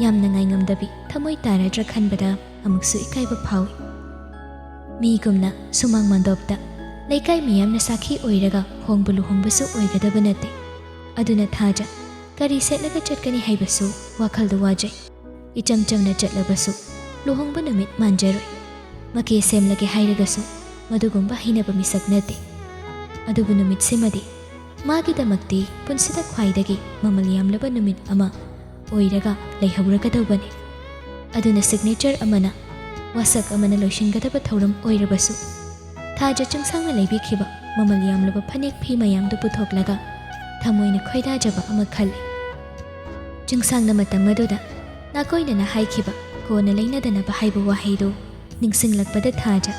ꯌꯥꯝꯅ ꯉꯥꯏꯉꯝꯗꯕꯤ ꯊꯃꯣꯏ ꯇꯥꯔꯗ꯭ꯔꯥ ꯈꯟꯕꯗ ꯑꯃꯨꯛꯁꯨ ꯏꯀꯥꯏꯕ ꯐꯥꯎꯏ꯫ ꯃꯤꯒꯨꯝꯅ ꯁꯨꯃꯥꯡ ꯃꯥꯟꯗꯣꯞꯇ ꯂꯩꯀꯥꯏ ꯃꯤꯌꯥꯝꯅ ꯁꯥꯈꯤ ꯑꯣꯏꯔꯒ ꯍꯣꯡꯕ ꯂꯨꯍꯣꯡꯕꯁꯨ ꯑꯣꯏꯒꯗꯕ ꯅꯠꯇꯦ꯫ ꯑꯗꯨꯅ ꯊꯥꯖ ꯀꯔꯤ ꯁꯦꯠꯂꯒ ꯆꯠꯀꯅꯤ ꯍꯥꯏꯕꯁꯨ ꯋꯥꯈꯜꯗ ꯋꯥꯖꯩ꯫ ꯏꯆꯝ ꯆꯝꯅ ꯆꯠꯂꯕꯁꯨ ꯂꯨꯍꯣꯡꯕ ꯅꯨꯃꯤꯠ ꯃꯥꯟꯖꯔꯣꯏ꯫ ꯃꯀꯦ ꯁꯦꯝꯂꯒꯦ ꯍꯥꯏꯔꯒꯁꯨ ꯃꯗꯨꯒꯨꯝꯕ ꯍꯩꯅꯕ ꯃꯤꯁꯛ ꯅꯠꯇꯦ꯫ ꯑꯗꯨꯕꯨ ꯅꯨꯃꯤꯠꯁꯤꯃꯗꯤ ꯃꯥꯒꯤꯗꯃꯛꯇꯤ ꯄꯨꯟꯁꯤꯗ ꯈ꯭ꯋꯥꯏꯗꯒꯤ ꯃꯃꯜ ꯌꯥꯝꯂꯕ ꯅꯨꯃꯤꯠ ꯑꯃ ꯑꯣꯏꯔꯒ ꯂꯩꯍꯧꯔꯒꯗꯧꯕꯅꯤ꯫ ꯑꯗꯨꯅ ꯁꯤꯒꯅꯦꯆꯔ ꯑꯃꯅ ꯋꯥꯁꯛ ꯑꯃꯅ ꯂꯣꯏꯁꯤꯟꯒꯗꯕ ꯊꯧꯔꯝ ꯑꯣꯏꯔꯕꯁꯨ, ꯊꯥꯖ ꯆꯤꯡꯁꯥꯡꯅ ꯂꯩꯕꯤꯈꯤꯕ ꯃꯃꯜ ꯌꯥꯝꯂꯕ ꯐꯅꯦꯛ ꯐꯤ ꯃꯌꯥꯝꯗꯨ ꯄꯨꯊꯣꯛꯂꯒ ꯊꯃꯣꯏꯅ ꯈꯣꯏꯗꯥꯖꯕ ꯑꯃ ꯈꯜꯂꯤ꯫ ꯆꯤꯡꯁꯥꯡꯅ ꯃꯇꯝ ꯑꯗꯨꯗ ꯅꯥꯀꯣꯏꯅꯅ ꯍꯥꯏꯈꯤꯕ "ꯀꯣꯟꯅ ꯂꯩꯅꯗꯅꯕ" ꯍꯥꯏꯕ ꯋꯥꯍꯩꯗꯨ ꯅꯤꯡꯁꯤꯡꯂꯛꯄꯗ ꯊꯥꯖ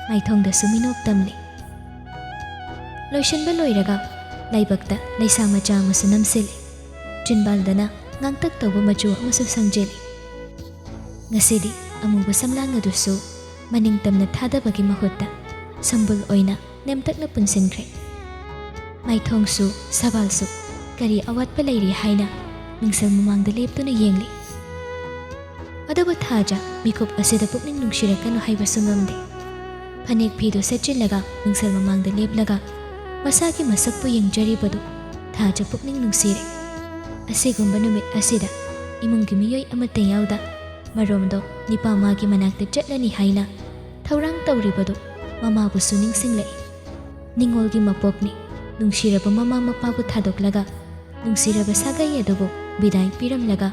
ꯃꯥꯏꯊꯣꯡꯗꯁꯨ ꯃꯤꯅꯣꯛ ꯇꯝꯂꯤ꯫ ꯂꯣꯏꯁꯤꯟꯕ ꯂꯣꯏꯔꯒ ꯂꯥꯏꯕꯛꯇ ꯂꯩꯁꯥ ꯃꯆꯥ ꯑꯃꯁꯨ ꯅꯝꯁꯤꯜꯂꯤ꯫ ꯆꯤꯟꯕꯥꯜꯗꯅ ꯉꯥꯡꯇꯛ ꯇꯧꯕ ꯃꯆꯨ ꯑꯃꯁꯨ ꯁꯪꯖꯤꯜꯂꯤ꯫ ꯉꯁꯤꯗꯤ ꯑꯃꯨꯕ ꯁꯝꯂꯥꯡ ꯑꯗꯨꯁꯨ ꯃꯅꯤꯡ ꯇꯝꯅ ꯊꯥꯗꯕꯒꯤ ꯃꯍꯨꯠꯇ ꯁꯝꯕꯨꯜ ꯑꯣꯏꯅ ꯅꯦꯝꯇꯛꯅ ꯄꯨꯟꯁꯤꯟꯈ꯭ꯔꯦ꯫ ꯃꯥꯏꯊꯣꯡꯁꯨ ꯁꯕꯥꯜꯁꯨ ꯀꯔꯤ ꯑꯋꯥꯠꯄ ꯂꯩꯔꯤ ꯍꯥꯏꯅ ꯃꯤꯡꯁꯦꯜ ꯃꯃꯥꯡꯗ ꯂꯦꯞꯇꯨꯅ ꯌꯦꯡꯂꯤ꯫ ꯑꯗꯨꯕꯨ ꯊꯥꯖ ꯃꯤꯀꯨꯞ ꯑꯁꯤꯗ ꯄꯨꯛꯅꯤꯡ ꯅꯨꯡꯁꯤꯔꯛꯀꯅꯨ ꯍꯥꯏꯕꯁꯨ ꯉꯝꯗꯦ꯫ ꯐꯅꯦꯛ ꯐꯤꯗꯨ ꯁꯦꯠꯆꯤꯜꯂꯒ ꯃꯤꯡꯁꯦꯜ ꯃꯃꯥꯡꯗ ꯂꯦꯞꯂꯒ ꯃꯁꯥꯒꯤ ꯃꯁꯛꯄꯨ ꯌꯦꯡꯖꯔꯤꯕꯗꯨ ꯊꯥꯖ ꯄꯨꯛꯅꯤꯡ ꯅꯨꯡꯁꯤꯔꯦ꯫ ꯑꯁꯤꯒꯨꯝꯕ ꯅꯨꯃꯤꯠ ꯑꯁꯤꯗ ꯏꯃꯨꯡꯒꯤ ꯃꯤꯑꯣꯏ ꯑꯃꯠꯇ ꯌꯥꯎꯗ ꯃꯔꯣꯝꯗꯣ ꯅꯤꯄꯥ ꯃꯥꯒꯤ ꯃꯅꯥꯛꯇ ꯆꯠꯂꯅꯤ ꯍꯥꯏꯅ ꯊꯧꯔꯥꯡ ꯇꯧꯔꯤꯕꯗꯨ ꯃꯃꯥꯕꯨꯁꯨ ꯅꯤꯡꯁꯤꯡꯂꯛꯏ꯫ ꯅꯤꯡꯉꯣꯜꯒꯤ ꯃꯄꯣꯛꯅꯤ꯫ ꯅꯨꯡꯁꯤꯔꯕ ꯃꯃꯥ ꯃꯄꯥꯕꯨ ꯊꯥꯗꯣꯛꯂꯒ ꯅꯨꯡꯁꯤꯔꯕ ꯁꯥꯒꯩ ꯑꯗꯨꯕꯨ ꯕꯤꯗꯥꯏ ꯄꯤꯔꯝꯂꯒ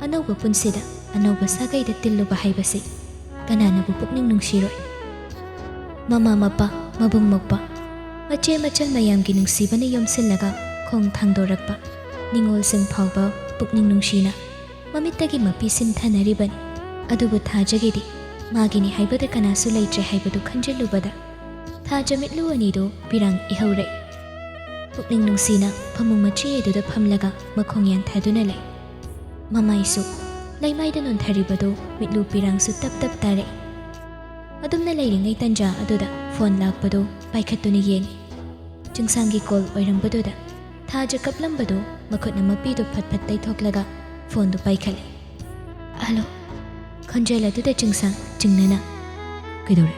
ꯑꯅꯧꯕ ꯄꯨꯟꯁꯤꯗ ꯑꯅꯧꯕ ꯁꯥꯒꯩꯗ ꯇꯤꯜꯂꯨꯕ ꯍꯥꯏꯕꯁꯤ ꯀꯅꯥꯅꯕꯨ ꯄꯨꯛꯅꯤꯡ ꯅꯨꯡꯁꯤꯔꯣꯏ? ꯃꯃꯥ ꯃꯄꯥ, ꯃꯕꯨꯡ ꯃꯧꯄ꯭ꯋꯥ, ꯃꯆꯦ ꯃꯆꯜ ꯃꯌꯥꯝꯒꯤ ꯅꯨꯡꯁꯤꯕꯅ ꯌꯣꯝꯁꯤꯜꯂꯒ ꯈꯣꯡ ꯊꯥꯡꯗꯣꯔꯛꯄ ꯅꯤꯡꯉꯣꯜꯁꯤꯡ ꯐꯥꯎꯕ ꯄꯨꯛꯅꯤꯡ ꯅꯨꯡꯁꯤꯅ ꯃꯃꯤꯠꯇꯒꯤ ꯃꯄꯤ ꯁꯤꯟꯊꯅꯔꯤꯕꯅꯤ꯫ ꯑꯗꯨꯕꯨ ꯊꯥꯖꯒꯤꯗꯤ ꯃꯥꯒꯤꯅꯤ ꯍꯥꯏꯕꯗ ꯀꯅꯥꯁꯨ ꯂꯩꯇ꯭ꯔꯦ ꯍꯥꯏꯕꯗꯨ ꯈꯟꯖꯤꯜꯂꯨꯕꯗ ꯊꯥꯖ ꯃꯤꯠꯂꯨ ꯑꯅꯤꯗꯨ ꯄꯤꯔꯥꯡ ꯏꯍꯧꯔꯛꯏ꯫ ꯄꯨꯛꯅꯤꯡ ꯅꯨꯡꯁꯤꯅ ꯐꯃꯨꯡ ꯃꯆꯦ ꯑꯗꯨꯗ ꯐꯝꯂꯒ ꯃꯈꯣꯡ ꯌꯥꯟꯊꯗꯨꯅ ꯂꯩ꯫ ꯃꯃꯥꯏꯁꯨ ꯂꯩꯃꯥꯏꯗ ꯅꯣꯟꯊꯔꯤꯕꯗꯨ ꯃꯤꯠꯂꯨ ꯄꯤꯔꯥꯡꯁꯨ ꯇꯞ ꯇꯞ ꯇꯥꯔꯛꯏ꯫ ꯑꯗꯨꯝꯅ ꯂꯩꯔꯤꯉꯩ ꯇꯟꯖꯥ ꯑꯗꯨꯗ ꯐꯣꯟ ꯂꯥꯛꯄꯗꯨ ꯄꯥꯏꯈꯠꯇꯨꯅ ꯌꯦꯡꯉꯤ꯫ ꯆꯤꯡꯁꯥꯡꯒꯤ ꯀꯣꯜ ꯑꯣꯏꯔꯝꯕꯗꯨꯗ ꯊꯥꯖ ꯀꯞꯂꯝꯕꯗꯨ ꯃꯈꯨꯠꯅ ꯃꯄꯤꯗꯨ ꯐꯠ ꯐꯠ ꯇꯩꯊꯣꯛꯂꯒ ꯐꯣꯟꯗꯨ ꯄꯥꯏꯈꯠꯂꯦ꯫ "ꯍꯜꯂꯣ!" ꯈꯣꯟꯖꯦꯜ ꯑꯗꯨꯗ ꯆꯤꯡꯁꯥꯡ ꯆꯤꯡꯅꯅ, "ꯀꯩꯗꯧꯔꯦ?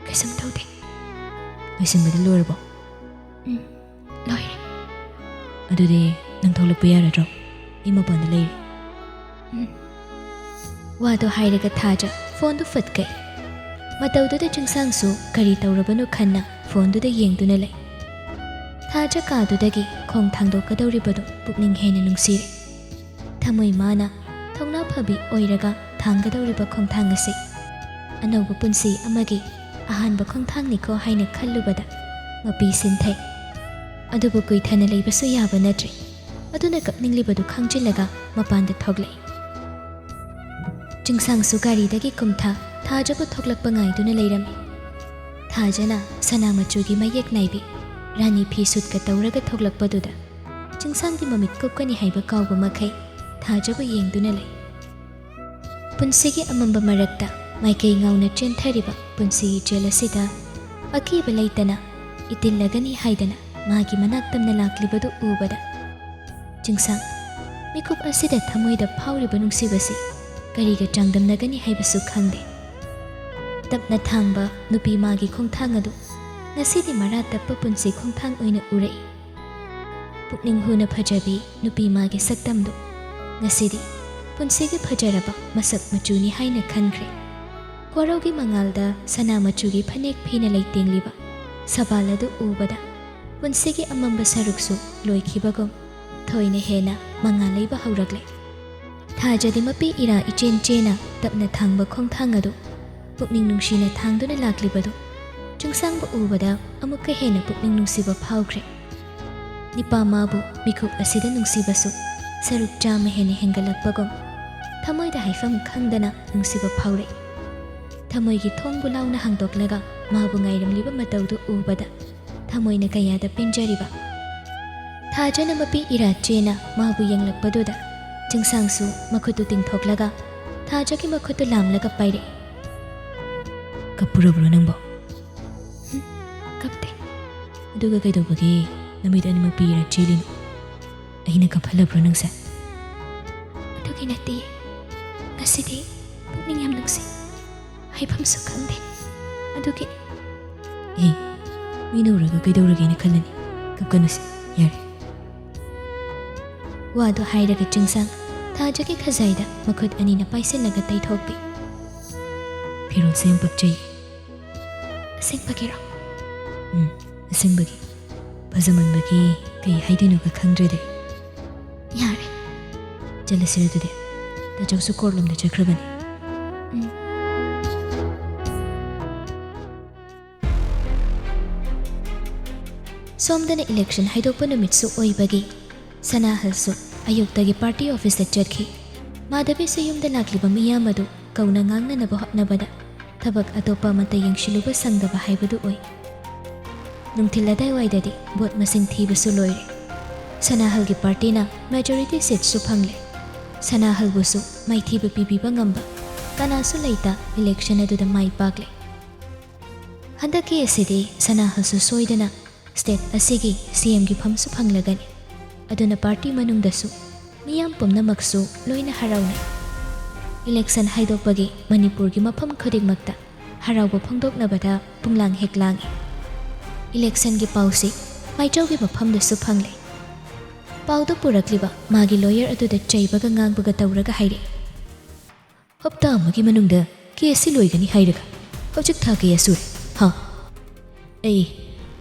ꯀꯩꯁꯨꯝ ꯇꯧꯗꯦ꯫ ꯂꯣꯏꯁꯤꯟꯕꯗꯤ ꯂꯣꯏꯔꯕꯣ?" "ꯎꯝ, ꯂꯣꯏꯔꯦ꯫" "ꯑꯗꯨꯗꯤ ꯅꯪ ꯊꯣꯛꯂꯛꯄ ꯌꯥꯔꯗ꯭ꯔꯣ? ꯑꯩ ꯃꯄꯥꯟꯗ ꯂꯩꯔꯦ꯫" "ꯎꯝ꯫" ꯋꯥꯗꯨ ꯍꯥꯏꯔꯒ ꯊꯥꯖ ꯐꯣꯟꯗꯨ ꯐꯠ ꯀꯛꯏ꯫ ꯃꯇꯧꯗꯨꯗ ꯆꯤꯡꯁꯥꯡꯁꯨ ꯀꯔꯤ ꯇꯧꯔꯕꯅꯣ ꯈꯟꯅ ꯐꯣꯟꯗꯨꯗ ꯌꯦꯡꯗꯨꯅ ꯂꯩ꯫ ꯊꯥꯖ ꯀꯥꯗꯨꯗꯒꯤ ꯈꯣꯡ ꯊꯥꯡꯗꯣꯛꯀꯗꯧꯔꯤꯕꯗꯨ ꯄꯨꯛꯅꯤꯡ ꯍꯦꯟꯅ ꯅꯨꯡꯁꯤꯔꯦ꯫ ꯊꯃꯣꯏ ꯃꯥꯅ ꯊꯧꯅꯥ ꯐꯕꯤ ꯑꯣꯏꯔꯒ ꯊꯥꯡꯒꯗꯧꯔꯤꯕ ꯈꯣꯡꯊꯥꯡ ꯑꯁꯤ ꯑꯅꯧꯕ ꯄꯨꯟꯁꯤ ꯑꯃꯒꯤ ꯑꯍꯥꯟꯕ ꯈꯣꯡꯊꯥꯡꯅꯤꯀꯣ ꯍꯥꯏꯅ ꯈꯜꯂꯨꯕꯗ ꯃꯄꯤ ꯁꯤꯟꯊꯩ꯫ ꯑꯗꯨꯕꯨ ꯀꯨꯏꯊꯅ ꯂꯩꯕꯁꯨ ꯌꯥꯕ ꯅꯠꯇ꯭ꯔꯦ꯫ ꯑꯗꯨꯅ ꯀꯞꯅꯤꯡꯂꯤꯕꯗꯨ ꯈꯪꯖꯤꯜꯂꯒ ꯃꯄꯥꯟꯗ ꯊꯣꯛꯂꯛꯏ꯫ ꯆꯤꯡꯁꯥꯡꯁꯨ ꯒꯥꯔꯤꯗꯒꯤ ꯀꯨꯝꯊ ꯊꯥꯖꯕꯨ ꯊꯣꯛꯂꯛꯄ ꯉꯥꯏꯗꯨꯅ ꯂꯩꯔꯝꯃꯤ꯫ ꯊꯥꯖꯅ ꯁꯅꯥ ꯃꯆꯨꯒꯤ ꯃꯌꯦꯛ ꯅꯥꯏꯕꯤ ꯔꯥꯅꯤ ꯐꯤ ꯁꯨꯠꯀ ꯇꯧꯔꯒ ꯊꯣꯛꯂꯛꯄꯗꯨꯗ ꯆꯤꯡꯁꯥꯡꯒꯤ ꯃꯃꯤꯠ ꯀꯨꯞꯀꯅꯤ ꯍꯥꯏꯕ ꯀꯥꯎꯕ ꯃꯈꯩ ꯊꯥꯖꯕꯨ ꯌꯦꯡꯗꯨꯅ ꯂꯩ꯫ ꯄꯨꯟꯁꯤꯒꯤ ꯑꯃꯝꯕ ꯃꯔꯛꯇ ꯃꯥꯏꯀꯩ ꯉꯥꯎꯅ ꯆꯦꯟꯊꯔꯤꯕ ꯄꯨꯟꯁꯤꯒꯤ ꯏꯆꯦꯜ ꯑꯁꯤꯗ ꯑꯀꯤꯕ ꯂꯩꯇꯅ ꯏꯇꯤꯜꯂꯒꯅꯤ ꯍꯥꯏꯗꯅ ꯃꯥꯒꯤ ꯃꯅꯥꯛ ꯇꯝꯅ ꯂꯥꯛꯂꯤꯕꯗꯨ ꯎꯕꯗ ꯆꯤꯡꯁꯥꯡ ꯃꯤꯀꯨꯞ ꯑꯁꯤꯗ ꯊꯃꯣꯏꯗ ꯐꯥꯎꯔꯤꯕ ꯅꯨꯡꯁꯤꯕꯁꯤ ꯀꯔꯤꯒ ꯆꯥꯡꯗꯝꯅꯒꯅꯤ ꯍꯥꯏꯕꯁꯨ ꯈꯪꯗꯦ꯫ ꯇꯞꯅ ꯊꯥꯡꯕ ꯅꯨꯄꯤ ꯃꯥꯒꯤ ꯈꯣꯡꯊꯥꯡ ꯑꯗꯨ ꯉꯁꯤꯗꯤ ꯃꯔꯥ ꯇꯞꯄ ꯄꯨꯟꯁꯤ ꯈꯣꯡꯊꯥꯡ ꯑꯣꯏꯅ ꯎꯔꯛꯏ꯫ ꯄꯨꯛꯅꯤꯡ ꯍꯨꯅ ꯐꯖꯕꯤ ꯅꯨꯄꯤ ꯃꯥꯒꯤ ꯁꯛꯇꯝꯗꯨ ꯉꯁꯤꯗꯤ ꯄꯨꯟꯁꯤꯒꯤ ꯐꯖꯔꯕ ꯃꯁꯛ ꯃꯆꯨꯅꯤ ꯍꯥꯏꯅ ꯈꯟꯈ꯭ꯔꯦ꯫ ꯀꯣꯔꯧꯒꯤ ꯃꯉꯥꯜꯗ ꯁꯅꯥ ꯃꯆꯨꯒꯤ ꯐꯅꯦꯛ ꯐꯤꯅ ꯂꯩꯇꯦꯡꯂꯤꯕ ꯁꯕꯥꯜ ꯑꯗꯨ ꯎꯕꯗ ꯄꯨꯟꯁꯤꯒꯤ ꯑꯃꯝꯕ ꯁꯔꯨꯛꯁꯨ ꯂꯣꯏꯈꯤꯕꯒꯨꯝ ꯊꯣꯏꯅ ꯍꯦꯟꯅ ꯃꯉꯥꯜ ꯂꯩꯕ ꯍꯧꯔꯛꯂꯦ꯫ ꯊꯥꯖꯗꯤ ꯃꯄꯤ ꯏꯔꯥ ꯏꯆꯦꯟ ꯆꯦꯅ ꯇꯞꯅ ꯊꯥꯡꯕ ꯈꯣꯡꯊꯥꯡ ꯑꯗꯨ ꯄꯨꯛꯅꯤꯡ ꯅꯨꯡꯁꯤꯅ ꯊꯥꯡꯗꯨꯅ ꯂꯥꯛꯂꯤꯕꯗꯨ ꯆꯤꯡꯁꯥꯡꯕꯨ ꯎꯕꯗ ꯑꯃꯨꯛꯀ ꯍꯦꯟꯅ ꯄꯨꯛꯅꯤꯡ ꯅꯨꯡꯁꯤꯕ ꯐꯥꯎꯈ꯭ꯔꯦ꯫ ꯅꯤꯄꯥ ꯃꯥꯕꯨ ꯃꯤꯀꯨꯞ ꯑꯁꯤꯗ ꯅꯨꯡꯁꯤꯕꯁꯨ ꯁꯔꯨꯛ ꯆꯥꯝꯃ ꯍꯦꯟꯅ ꯍꯦꯟꯒꯠꯂꯛꯄꯒꯨꯝ ꯊꯃꯣꯏꯗ ꯍꯥꯏꯐꯝ ꯈꯪꯗꯅ ꯅꯨꯡꯁꯤꯕ ꯐꯥꯎꯔꯛꯏ꯫ ꯊꯃꯣꯏꯒꯤ ꯊꯣꯡꯕꯨ ꯂꯥꯎꯅ ꯍꯥꯡꯗꯣꯛꯂꯒ ꯃꯥꯕꯨ ꯉꯥꯏꯔꯝꯂꯤꯕ ꯃꯇꯧꯗꯨ ꯎꯕꯗ ꯊꯃꯣꯏꯅ ꯀꯌꯥꯗ ꯄꯦꯟꯖꯔꯤꯕ꯫ ꯊꯥꯖꯅ ꯃꯄꯤ ꯏꯔꯥ ꯆꯦꯅ ꯃꯥꯕꯨ ꯌꯦꯡꯂꯛꯄꯗꯨꯗ ꯆꯤꯡꯁꯥꯡꯁꯨ ꯃꯈꯨꯠꯇꯨ ꯇꯤꯡꯊꯣꯛꯂꯒ ꯊꯥꯖꯒꯤ ꯃꯈꯨꯠꯇꯨ ꯂꯥꯝꯂꯒ ꯄꯥꯏꯔꯛꯏ꯫ "ꯀꯞꯄꯨꯔꯕ꯭ꯔꯣ ꯅꯪꯕꯣ?" "ꯍꯨꯝ, ꯀꯞꯇꯦ꯫" "ꯑꯗꯨꯒ ꯀꯩꯗꯧꯕꯒꯤ ꯅꯃꯤꯠ ꯑꯅꯤꯃꯛ ꯄꯤꯔ ꯆꯦꯜꯂꯤꯅꯣ? ꯑꯩꯅ ꯀꯞꯍꯜꯂꯕ꯭ꯔꯣ ꯅꯪꯁꯦ?" "ꯑꯗꯨꯒꯤ ꯅꯠꯇꯦ, ꯉꯁꯤꯗꯤ ꯄꯨꯛꯅꯤꯡ ꯌꯥꯝ ꯅꯨꯡꯁꯤ, ꯍꯥꯏꯐꯝꯁꯨ ꯈꯪꯗꯦ, ꯑꯗꯨꯒꯤ꯫" "ꯑꯦ, ꯃꯤꯅ ꯎꯔꯒ ꯀꯩꯗꯧꯔꯒꯦꯅ ꯈꯜꯂꯅꯤ, ꯀꯞꯀꯅꯨꯁꯦ, ꯌꯥꯔꯦ꯫" ꯋꯥꯗꯨ ꯍꯥꯏꯔꯒ ꯆꯤꯡꯁꯥꯡ ꯊꯥꯖꯒꯤ ꯈꯖꯥꯏꯗ ꯃꯈꯨꯠ ꯑꯅꯤꯅ ꯄꯥꯏꯁꯤꯜꯂꯒ ꯇꯩꯊꯣꯛꯄꯤ꯫ "ꯐꯤꯔꯣꯜꯁꯦ ꯌꯥꯝ ꯄꯛꯆꯩ꯫" "ꯑꯁꯦꯡꯕꯒꯤꯔꯣ?" "ꯎꯝ, ꯑꯁꯦꯡꯕꯒꯤ꯫ ꯐꯖꯃꯟꯕꯒꯤ ꯀꯩ ꯍꯥꯏꯗꯣꯏꯅꯣꯒ ꯈꯪꯗ꯭ꯔꯦꯗ꯫" "ꯌꯥꯔꯦ꯫ ꯆꯠꯂꯁꯤꯔ ꯑꯗꯨꯗꯤ? ꯇꯥꯆꯧꯁꯨ ꯀꯣꯔꯠꯂꯣꯝꯗ ꯆꯠꯈ꯭ꯔꯕꯅꯤ꯫" "ꯎꯝ꯫" ꯁꯣꯝꯗꯅ ꯏꯂꯦꯛꯁꯟ ꯍꯥꯏꯗꯣꯛꯄ ꯅꯨꯃꯤꯠꯁꯨ ꯑꯣꯏꯕꯒꯤ ꯁꯅꯥꯍꯜꯁꯨ ꯑꯌꯨꯛꯇꯒꯤ ꯄꯥꯔꯇꯤ ꯑꯣꯐꯤꯁꯇ ꯆꯠꯈꯤ꯫ ꯃꯥꯙꯕꯤꯁꯨ ꯌꯨꯝꯗ ꯂꯥꯛꯂꯤꯕ ꯃꯤꯌꯥꯝ ꯑꯗꯨ ꯀꯧꯅ ꯉꯥꯡꯅꯅꯕ ꯍꯣꯠꯅꯕꯗ ꯊꯕꯛ ꯑꯇꯣꯞꯄ ꯑꯃꯠꯇ ꯌꯦꯡꯁꯤꯜꯂꯨꯕ ꯁꯪꯗꯕ ꯍꯥꯏꯕꯗꯨ ꯑꯣꯏ꯫ ꯅꯨꯡꯊꯤꯜ ꯑꯗꯥꯏꯋꯥꯏꯗꯗꯤ ꯚꯣꯠ ꯃꯁꯤꯡ ꯊꯤꯕꯁꯨ ꯂꯣꯏꯔꯦ꯫ ꯁꯅꯥꯍꯜꯒꯤ ꯄꯥꯔꯇꯤꯅ ꯃꯦꯖꯣꯔꯤꯇꯤ ꯁꯤꯠꯁꯨ ꯐꯪꯂꯦ꯫ ꯁꯅꯥꯍꯜꯕꯨꯁꯨ ꯃꯥꯏꯊꯤꯕ ꯄꯤꯕꯤꯕ ꯉꯝꯕ ꯀꯅꯥꯁꯨ ꯂꯩꯇ ꯏꯂꯦꯛꯁꯟ ꯑꯗꯨꯗ ꯃꯥꯏ ꯄꯥꯛꯂꯦ꯫ ꯍꯟꯗꯛꯀꯤ ꯑꯁꯤꯗꯤ ꯁꯅꯥꯍꯜꯁꯨ ꯁꯣꯏꯗꯅ ꯁ꯭ꯇꯦꯠ ꯑꯁꯤꯒꯤ ꯁꯤ ꯑꯦꯝꯒꯤ ꯐꯝꯁꯨ ꯐꯪꯂꯒꯅꯤ꯫ ꯑꯗꯨꯅ ꯄꯥꯔꯇꯤ ꯃꯅꯨꯡꯗꯁꯨ ꯃꯤꯌꯥꯝ ꯄꯨꯝꯅꯃꯛꯁꯨ ꯂꯣꯏꯅ ꯍꯔꯥꯎꯅꯩ꯫ ꯏꯂꯦꯛꯁꯟ ꯍꯥꯏꯗꯣꯛꯄꯒꯤ ꯃꯅꯤꯄꯨꯔꯒꯤ ꯃꯐꯝ ꯈꯨꯗꯤꯡꯃꯛꯇ ꯍꯔꯥꯎꯕ ꯐꯣꯡꯗꯣꯛꯅꯕꯗ ꯄꯨꯡꯂꯥꯡ ꯍꯦꯛ ꯂꯥꯡꯏ꯫ ꯏꯂꯦꯛꯁꯟꯒꯤ ꯄꯥꯎꯁꯤ ꯃꯥꯏꯆꯧꯒꯤ ꯃꯐꯝꯗꯁꯨ ꯐꯪꯂꯦ꯫ ꯄꯥꯎꯗꯨ ꯄꯨꯔꯛꯂꯤꯕ ꯃꯥꯒꯤ ꯂꯣꯌꯔ ꯑꯗꯨꯗ ꯆꯩꯕꯒ ꯉꯥꯡꯕꯒ ꯇꯧꯔꯒ ꯍꯥꯏꯔꯛꯏ, "ꯍꯞꯇꯥ ꯑꯃꯒꯤ ꯃꯅꯨꯡꯗ ꯀꯦꯁꯁꯤ ꯂꯣꯏꯒꯅꯤ ꯍꯥꯏꯔꯒ ꯍꯧꯖꯤꯛ ꯊꯥ ꯀꯌꯥ ꯁꯨꯔꯦ? ꯍꯥ? ꯑꯩ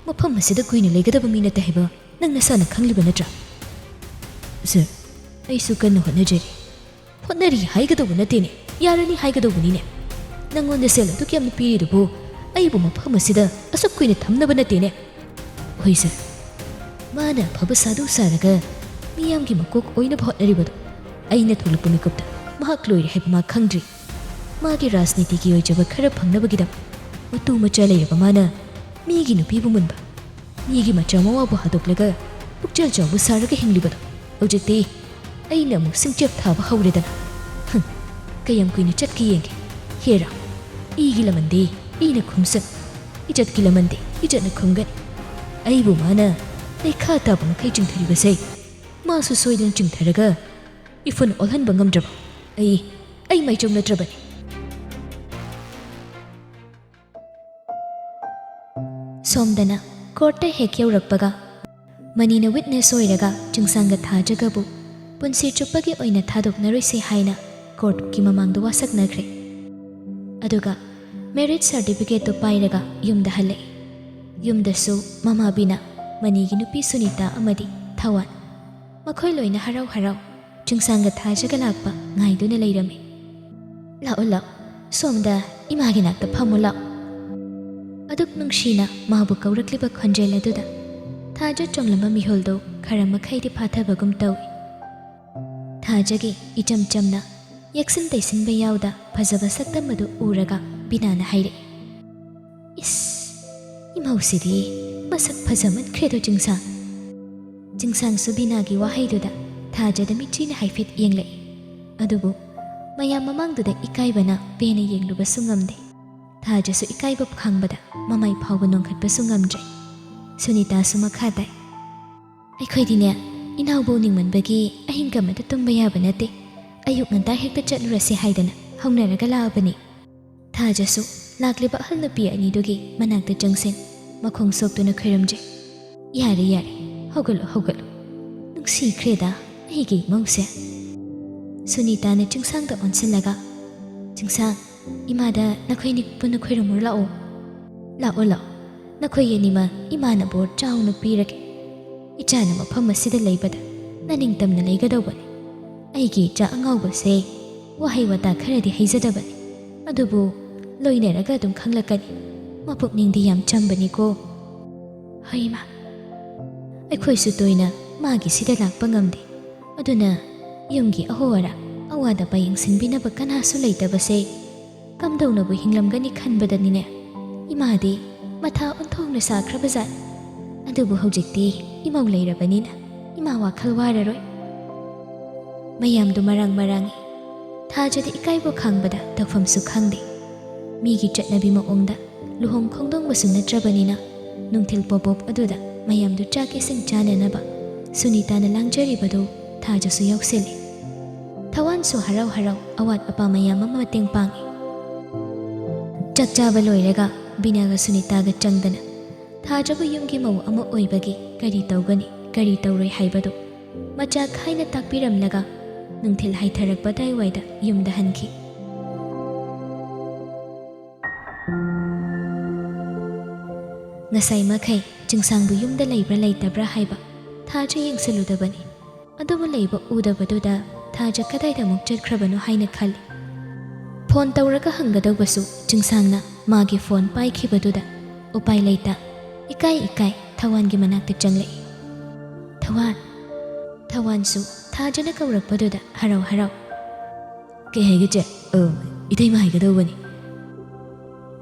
ꯃꯐꯝ ꯑꯁꯤꯗ ꯀꯨꯏꯅ ꯂꯩꯒꯗꯕ ꯃꯤ ꯅꯠꯇꯦ ꯍꯥꯏꯕ ꯅꯪ ꯅꯁꯥꯅ ꯈꯪꯂꯤꯕ ꯅꯠꯇ꯭ꯔꯥ?" "ꯁꯔ, ꯑꯩꯁꯨ ꯀꯟꯅ ꯍꯣꯠꯅꯖꯔꯤ꯫ ꯍꯣꯠꯅꯔꯤ ꯍꯥꯏꯒꯗꯧꯕ ꯅꯠꯇꯦꯅꯦ, ꯌꯥꯔꯅꯤ ꯍꯥꯏꯒꯗꯧꯕꯅꯤꯅꯦ꯫ ꯅꯪꯉꯣꯟꯗ ꯁꯦꯜ ꯑꯗꯨꯛ ꯌꯥꯝꯅ ꯄꯤꯔꯤꯗꯨꯕꯨ ꯑꯩꯕꯨ ꯃꯐꯝ ꯑꯁꯤꯗ ꯑꯁꯨꯛ ꯀꯨꯏꯅ ꯊꯝꯅꯕ ꯅꯠꯇꯦꯅꯦ꯫" "ꯍꯣꯏ ꯁꯔ, ꯃꯥꯅ ꯑꯐꯕ ꯁꯥꯗꯨ ꯁꯥꯔꯒ ꯃꯤꯌꯥꯝꯒꯤ ꯃꯀꯣꯛ ꯑꯣꯏꯅꯕ ꯍꯣꯠꯅꯔꯤꯕꯗꯨ ꯑꯩꯅ ꯊꯣꯛꯂꯛꯄ ꯃꯤꯀꯨꯞꯇ ꯃꯍꯥꯛ ꯂꯣꯏꯔꯦ ꯍꯥꯏꯕ ꯃꯥ ꯈꯪꯗ꯭ꯔꯤ꯫ ꯃꯥꯒꯤ ꯔꯥꯖꯅꯤꯇꯤꯒꯤ ꯑꯣꯏꯖꯕ ꯈꯔ ꯐꯪꯅꯕꯒꯤꯗꯃꯛ ꯃꯇꯨ ꯃꯆꯥ ꯂꯩꯔꯕ ꯃꯥꯅ ꯃꯤꯒꯤ ꯅꯨꯄꯤꯕꯨ ꯃꯨꯟꯕ, ꯃꯤꯒꯤ ꯃꯆꯥ ꯃꯋꯥꯕꯨ ꯍꯥꯗꯣꯛꯂꯒ ꯄꯨꯛꯆꯦꯜ ꯆꯥꯎꯕ ꯁꯥꯔꯒ ꯍꯤꯡꯂꯤꯕꯗꯣ ꯍꯧꯖꯤꯛꯇꯤ ꯑꯩꯅ ꯑꯃꯨꯛ ꯁꯤꯡꯆꯦꯞ ꯊꯥꯕ ꯍꯧꯔꯦꯗꯅ꯫ ꯍꯨꯝ, ꯀꯌꯥꯝ ꯀꯨꯏꯅ ꯆꯠꯀꯦ ꯌꯦꯡꯒꯦ꯫ ꯍꯦꯔꯥ, ꯏꯒꯤ ꯂꯃꯟꯗꯤ ꯏꯅ ꯈꯨꯝꯁꯅꯨ, ꯏꯖꯠꯀꯤ ꯂꯃꯟꯗꯤ ꯏꯖꯠꯅ ꯈꯨꯝꯒꯅꯤ꯫ ꯑꯩꯕꯨ ꯃꯥꯅ ꯂꯩꯈꯥ ꯇꯥꯕ ꯃꯈꯩ ꯆꯤꯡꯊꯔꯤꯕꯁꯦ ꯃꯥꯁꯨ ꯁꯣꯏꯗꯅ ꯆꯤꯡꯊꯔꯒ ꯏꯐꯨꯟ ꯑꯣꯜꯍꯟꯕ ꯉꯝꯗ꯭ꯔꯕ ꯑꯩ, ꯑꯩ ꯃꯥꯏꯆꯧ ꯅꯠꯇ꯭ꯔꯕꯅꯤ꯫" ꯁꯣꯝꯗꯅ ꯀꯣꯔꯠꯇ ꯍꯦꯛ ꯌꯧꯔꯛꯄꯒ ꯃꯅꯤꯅ ꯋꯤꯠꯅꯦꯁ ꯑꯣꯏꯔꯒ ꯆꯤꯡꯁꯥꯡꯒ ꯊꯥꯖꯒꯕꯨ ꯄꯨꯟꯁꯤ ꯆꯨꯞꯄꯒꯤ ꯑꯣꯏꯅ ꯊꯥꯗꯣꯛꯅꯔꯣꯏꯁꯦ ꯍꯥꯏꯅ ꯀꯣꯔꯠꯀꯤ ꯃꯃꯥꯡꯗ ꯋꯥꯁꯛꯅꯈ꯭ꯔꯦ꯫ ꯑꯗꯨꯒ ꯃꯦꯔꯤꯖ ꯁꯥꯔꯇꯤꯐꯤꯀꯦꯠꯇꯨ ꯄꯥꯏꯔꯒ ꯌꯨꯝꯗ ꯍꯜꯂꯛꯏ꯫ ꯌꯨꯝꯗꯁꯨ ꯃꯃꯥꯕꯤꯅ ꯃꯅꯤꯒꯤ ꯅꯨꯄꯤ ꯁꯨꯅꯤꯇꯥ ꯑꯃꯗꯤ ꯊꯋꯥꯟ, ꯃꯈꯣꯏ ꯂꯣꯏꯅ ꯍꯔꯥꯎ ꯍꯔꯥꯎ ꯆꯤꯡꯁꯥꯡꯒ ꯊꯥꯖꯒ ꯂꯥꯛꯄ ꯉꯥꯏꯗꯨꯅ ꯂꯩꯔꯝꯃꯤ꯫ "ꯂꯥꯛꯑꯣ, ꯂꯥꯛꯑꯣ, ꯁꯣꯝꯗ ꯏꯃꯥꯒꯤ ꯅꯥꯛꯇ ꯐꯝꯃꯨ ꯂꯥꯛꯑꯣ꯫" ꯑꯗꯨꯛ ꯅꯨꯡꯁꯤꯅ ꯃꯥꯕꯨ ꯀꯧꯔꯛꯂꯤꯕ ꯈꯣꯟꯖꯦꯜ ꯑꯗꯨꯗ ꯊꯥꯖ ꯆꯣꯡꯂꯝꯕ ꯃꯤꯍꯨꯜꯗꯨ ꯈꯔ ꯃꯈꯩꯗꯤ ꯐꯥꯊꯕꯒꯨꯝ ꯇꯧꯏ꯫ ꯊꯥꯖꯒꯤ ꯏꯆꯝ ꯆꯝꯅ, ꯌꯦꯛꯁꯤꯟ ꯇꯩꯁꯤꯟꯕ ꯌꯥꯎꯗ ꯐꯖꯕ ꯁꯛꯇꯝ ꯑꯗꯨ ꯎꯔꯒ ꯕꯤꯅꯥꯅ ꯍꯥꯏꯔꯛꯏ, "ꯏꯁ, ꯏꯃꯧꯁꯤꯗꯤ ꯃꯁꯛ ꯐꯖꯃꯟꯈ꯭ꯔꯦꯗꯣ, ꯆꯤꯡꯁꯥꯡ!" ꯆꯤꯡꯁꯥꯡꯁꯨ ꯕꯤꯅꯥꯒꯤ ꯋꯥꯍꯩꯗꯨꯗ ꯊꯥꯖꯗ ꯃꯤꯠꯆꯤꯅ ꯍꯥꯏꯐꯦꯠ ꯌꯦꯡꯂꯛꯏ꯫ ꯑꯗꯨꯕꯨ ꯃꯌꯥꯝ ꯃꯃꯥꯡꯗꯨꯗ ꯏꯀꯥꯏꯕꯅ ꯄꯦꯟꯅ ꯌꯦꯡꯂꯨꯕꯁꯨ ꯉꯝꯗꯦ꯫ ꯊꯥꯖꯁꯨ ꯏꯀꯥꯏꯕ ꯈꯥꯡꯕꯗ ꯃꯃꯥꯏ ꯐꯥꯎꯕ ꯅꯣꯟꯈꯠꯄꯁꯨ ꯉꯝꯗ꯭ꯔꯦ꯫ ꯁꯨꯅꯤꯇꯥꯁꯨ ꯃꯈꯥ ꯇꯥꯏ, "ꯑꯩꯈꯣꯏꯗꯤꯅꯦ, ꯏꯅꯥꯎꯕꯧ ꯅꯤꯡꯃꯟꯕꯒꯤ ꯑꯍꯤꯡ ꯑꯃꯗ ꯇꯨꯝꯕ ꯌꯥꯕ ꯅꯠꯇꯦ꯫ ꯑꯌꯨꯛ ꯉꯟꯇꯥ ꯍꯦꯛꯇ ꯆꯠꯂꯨꯔꯁꯦ ꯍꯥꯏꯗꯅ ꯍꯧꯅꯔꯒ ꯂꯥꯛꯑꯕꯅꯤ꯫" ꯊꯥꯖꯁꯨ ꯂꯥꯛꯂꯤꯕ ꯑꯍꯜ ꯅꯨꯄꯤ ꯑꯅꯤꯗꯨꯒꯤ ꯃꯅꯥꯛꯇ ꯆꯪꯁꯤꯟ ꯃꯈꯣꯡ ꯁꯣꯛꯇꯨꯅ ꯈꯣꯏꯔꯝꯖꯩ꯫ "ꯌꯥꯔꯦ, ꯌꯥꯔꯦ, ꯍꯧꯒꯠꯂꯣ, ꯍꯧꯒꯠꯂꯣ꯫ ꯅꯨꯡꯁꯤꯈ꯭ꯔꯦꯗ ꯑꯩꯒꯤ ꯏꯃꯧꯁꯦ꯫" ꯁꯨꯅꯤꯇꯥꯅ ꯆꯤꯡꯁꯥꯡꯗ ꯑꯣꯟꯁꯤꯜꯂꯒ, "ꯆꯤꯡꯁꯥꯡ, ꯏꯃꯥꯗ ꯅꯈꯣꯏꯅꯤ ꯄꯨꯟꯅ ꯈꯣꯏꯔꯝꯃꯨꯔ ꯂꯥꯛꯑꯣ꯫ ꯂꯥꯛꯑꯣ, ꯂꯥꯛꯑꯣ꯫ ꯅꯈꯣꯏ ꯑꯅꯤꯃꯛ ꯏꯃꯥꯅ ꯕꯣꯔ ꯆꯥꯎꯅ ꯄꯤꯔꯒꯦ꯫ ꯏꯆꯥꯅ ꯃꯐꯝ ꯑꯁꯤꯗ ꯂꯩꯕꯗ ꯅꯅꯤꯡꯇꯝꯅ ꯂꯩꯒꯗꯧꯕꯅꯤ꯫ ꯑꯩꯒꯤ ꯏꯆꯥ ꯑꯉꯥꯎꯕꯁꯦ ꯋꯥꯍꯩ ꯋꯥꯇꯥ ꯈꯔꯗꯤ ꯍꯩꯖꯗꯕꯅꯤ, ꯑꯗꯨꯕꯨ ꯂꯣꯏꯅꯔꯒ ꯑꯗꯨꯝ ꯈꯪꯂꯛꯀꯅꯤ꯫ ꯃꯄꯨꯛꯅꯤꯡꯗꯤ ꯌꯥꯝ ꯆꯝꯕꯅꯤꯀꯣ꯫" "ꯍꯣꯏ, ꯏꯃꯥ꯫ ꯑꯩꯈꯣꯏꯁꯨ ꯇꯣꯏꯅ ꯃꯥꯒꯤ ꯁꯤꯗ ꯂꯥꯛꯄ ꯉꯝꯗꯦ꯫ ꯑꯗꯨꯅ ꯌꯨꯝꯒꯤ ꯑꯍꯣ ꯑꯔꯥ, ꯑꯋꯥꯠ ꯑꯄꯥ ꯌꯦꯡꯁꯤꯟꯕꯤꯅꯕ ꯀꯅꯥꯁꯨ ꯂꯩꯇꯕꯁꯦ ꯀꯝꯗꯧꯅꯕꯨ ꯍꯤꯡꯂꯝꯒꯅꯤ ꯈꯟꯕꯗꯅꯤꯅꯦ ꯏꯃꯥꯗꯤ ꯃꯊꯥ ꯑꯣꯟꯊꯣꯛꯅ ꯁꯥꯈ꯭ꯔꯕꯖꯥꯠꯅꯤ꯫ ꯑꯗꯨꯕꯨ ꯍꯧꯖꯤꯛꯇꯤ ꯏꯃꯧ ꯂꯩꯔꯕꯅꯤꯅ ꯏꯃꯥ ꯋꯥꯈꯜ ꯋꯥꯔꯔꯣꯏ꯫" ꯃꯌꯥꯝꯗꯨ ꯃꯔꯥꯡ ꯃꯔꯥꯡꯏ꯫ ꯊꯥꯖꯗꯤ ꯏꯀꯥꯏꯕ ꯈꯥꯡꯕꯗ ꯇꯧꯐꯝꯁꯨ ꯈꯪꯗꯦ꯫ ꯃꯤꯒꯤ ꯆꯠꯅꯕꯤ ꯃꯑꯣꯡꯗ ꯂꯨꯍꯣꯡ ꯈꯣꯡꯗꯣꯡꯕꯁꯨ ꯅꯠꯇ꯭ꯔꯕꯅꯤꯅ, ꯅꯨꯡꯊꯤꯜ ꯄꯣꯞ ꯄꯣꯞ ꯑꯗꯨꯗ ꯃꯌꯥꯝꯗꯨ ꯆꯥꯛ ꯏꯁꯤꯡ ꯆꯥꯅꯅꯕ ꯁꯨꯅꯤꯇꯥꯅ ꯂꯥꯡꯖꯔꯤꯕꯗꯨ ꯊꯥꯖꯁꯨ ꯌꯥꯎꯁꯤꯜꯂꯤ꯫ ꯊꯋꯥꯟꯁꯨ ꯍꯔꯥꯎ ꯍꯔꯥꯎ ꯑꯋꯥꯠ ꯑꯄꯥ ꯃꯌꯥꯝ ꯑꯃ ꯃꯇꯦꯡ ꯄꯥꯡꯏ꯫ ꯆꯥꯛ ꯆꯥꯕ ꯂꯣꯏꯔꯒ ꯕꯤꯅꯥꯒ ꯁꯨꯅꯤꯇꯥꯒ ꯆꯪꯗꯅ ꯊꯥꯖꯕꯨ ꯌꯨꯝꯒꯤ ꯃꯧ ꯑꯃ ꯑꯣꯏꯕꯒꯤ ꯀꯔꯤ ꯇꯧꯒꯅꯤ, ꯀꯔꯤ ꯇꯧꯔꯣꯏ ꯍꯥꯏꯕꯗꯨ ꯃꯆꯥ ꯈꯥꯏꯅ ꯇꯥꯛꯄꯤꯔꯝꯂꯒ ꯅꯨꯡꯊꯤꯜ ꯍꯥꯏꯊꯔꯛꯄ ꯑꯗꯨꯋꯥꯏꯗ ꯌꯨꯝꯗ ꯍꯟꯈꯤ꯫ ꯉꯁꯥꯏ ꯃꯈꯩ ꯆꯤꯡꯁꯥꯡꯕꯨ ꯌꯨꯝꯗ ꯂꯩꯕ꯭ꯔꯥ ꯂꯩꯇꯕ꯭ꯔꯥ ꯍꯥꯏꯕ ꯊꯥꯖ ꯌꯦꯡꯁꯤꯜꯂꯨꯗꯕꯅꯤ꯫ ꯑꯗꯨꯕꯨ ꯂꯩꯕ ꯎꯗꯕꯗꯨꯗ ꯊꯥꯖ ꯀꯗꯥꯏꯗ ꯑꯃꯨꯛ ꯆꯠꯈ꯭ꯔꯕꯅꯣ ꯍꯥꯏꯅ ꯈꯜꯂꯤ꯫ ꯐꯣꯟ ꯇꯧꯔꯒ ꯍꯪꯒꯗꯧꯕꯁꯨ ꯆꯤꯡꯁꯥꯡꯅ ꯃꯥꯒꯤ ꯐꯣꯟ ꯄꯥꯏꯈꯤꯕꯗꯨꯗ ꯎꯄꯥꯏ ꯂꯩꯇ ꯏꯀꯥꯏ ꯏꯀꯥꯏ ꯊꯋꯥꯟꯒꯤ ꯃꯅꯥꯛꯇ ꯆꯪꯂꯛꯏ꯫ "ꯊꯋꯥꯟ!" ꯊꯋꯥꯟꯁꯨ ꯊꯥꯖꯅ ꯀꯧꯔꯛꯄꯗꯨꯗ ꯍꯔꯥꯎ ꯍꯔꯥꯎ "ꯀꯩ ꯍꯥꯏꯒꯦ ꯆꯦ? ꯑ, ꯏꯇꯩꯃ ꯍꯥꯏꯒꯗꯧꯕꯅꯤ꯫"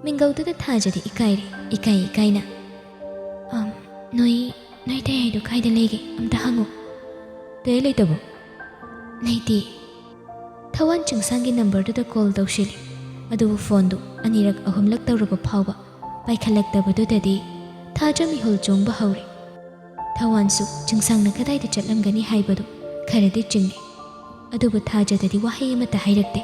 ꯃꯤꯡꯒꯧꯗꯨꯗ ꯊꯥꯖꯗꯤ ꯏꯀꯥꯏꯔꯦ, ꯏꯀꯥꯏ ꯏꯀꯥꯏꯅ꯫ "ꯑꯝ, ꯅꯣꯏ, ꯅꯣꯏ ꯏꯇꯩ ꯍꯥꯏꯗꯣ ꯀꯥꯏꯗ ꯂꯩꯒꯦ? ꯑꯝꯇ ꯍꯪꯉꯣ꯫" "ꯏꯇꯩ ꯂꯩꯇꯕ꯭ꯔꯣ?" "ꯂꯩꯇꯦ꯫" ꯊꯋꯥꯟ ꯆꯤꯡꯁꯥꯡꯒꯤ ꯅꯝꯕꯔꯗꯨꯗ ꯀꯣꯜ ꯇꯧꯁꯤꯜꯂꯤ꯫ ꯑꯗꯨꯕꯨ ꯐꯣꯟꯗꯨ ꯑꯅꯤꯔꯛ ꯑꯍꯨꯝꯂꯛ ꯇꯧꯔꯕ ꯐꯥꯎꯕ ꯄꯥꯏꯈꯠꯂꯛꯇꯕꯗꯨꯗꯗꯤ ꯊꯥꯖ ꯃꯤꯍꯨꯜ ꯆꯣꯡꯕ ꯍꯧꯔꯦ꯫ ꯊꯋꯥꯟꯁꯨ ꯆꯤꯡꯁꯥꯡꯅ ꯀꯗꯥꯏꯗ ꯆꯠꯂꯝꯒꯅꯤ ꯍꯥꯏꯕꯗꯨ ꯈꯔꯗꯤ ꯆꯤꯡꯅꯩ꯫ ꯑꯗꯨꯕꯨ ꯊꯥꯖꯗꯗꯤ ꯋꯥꯍꯩ ꯑꯃꯠꯇ ꯍꯥꯏꯔꯛꯇꯦ꯫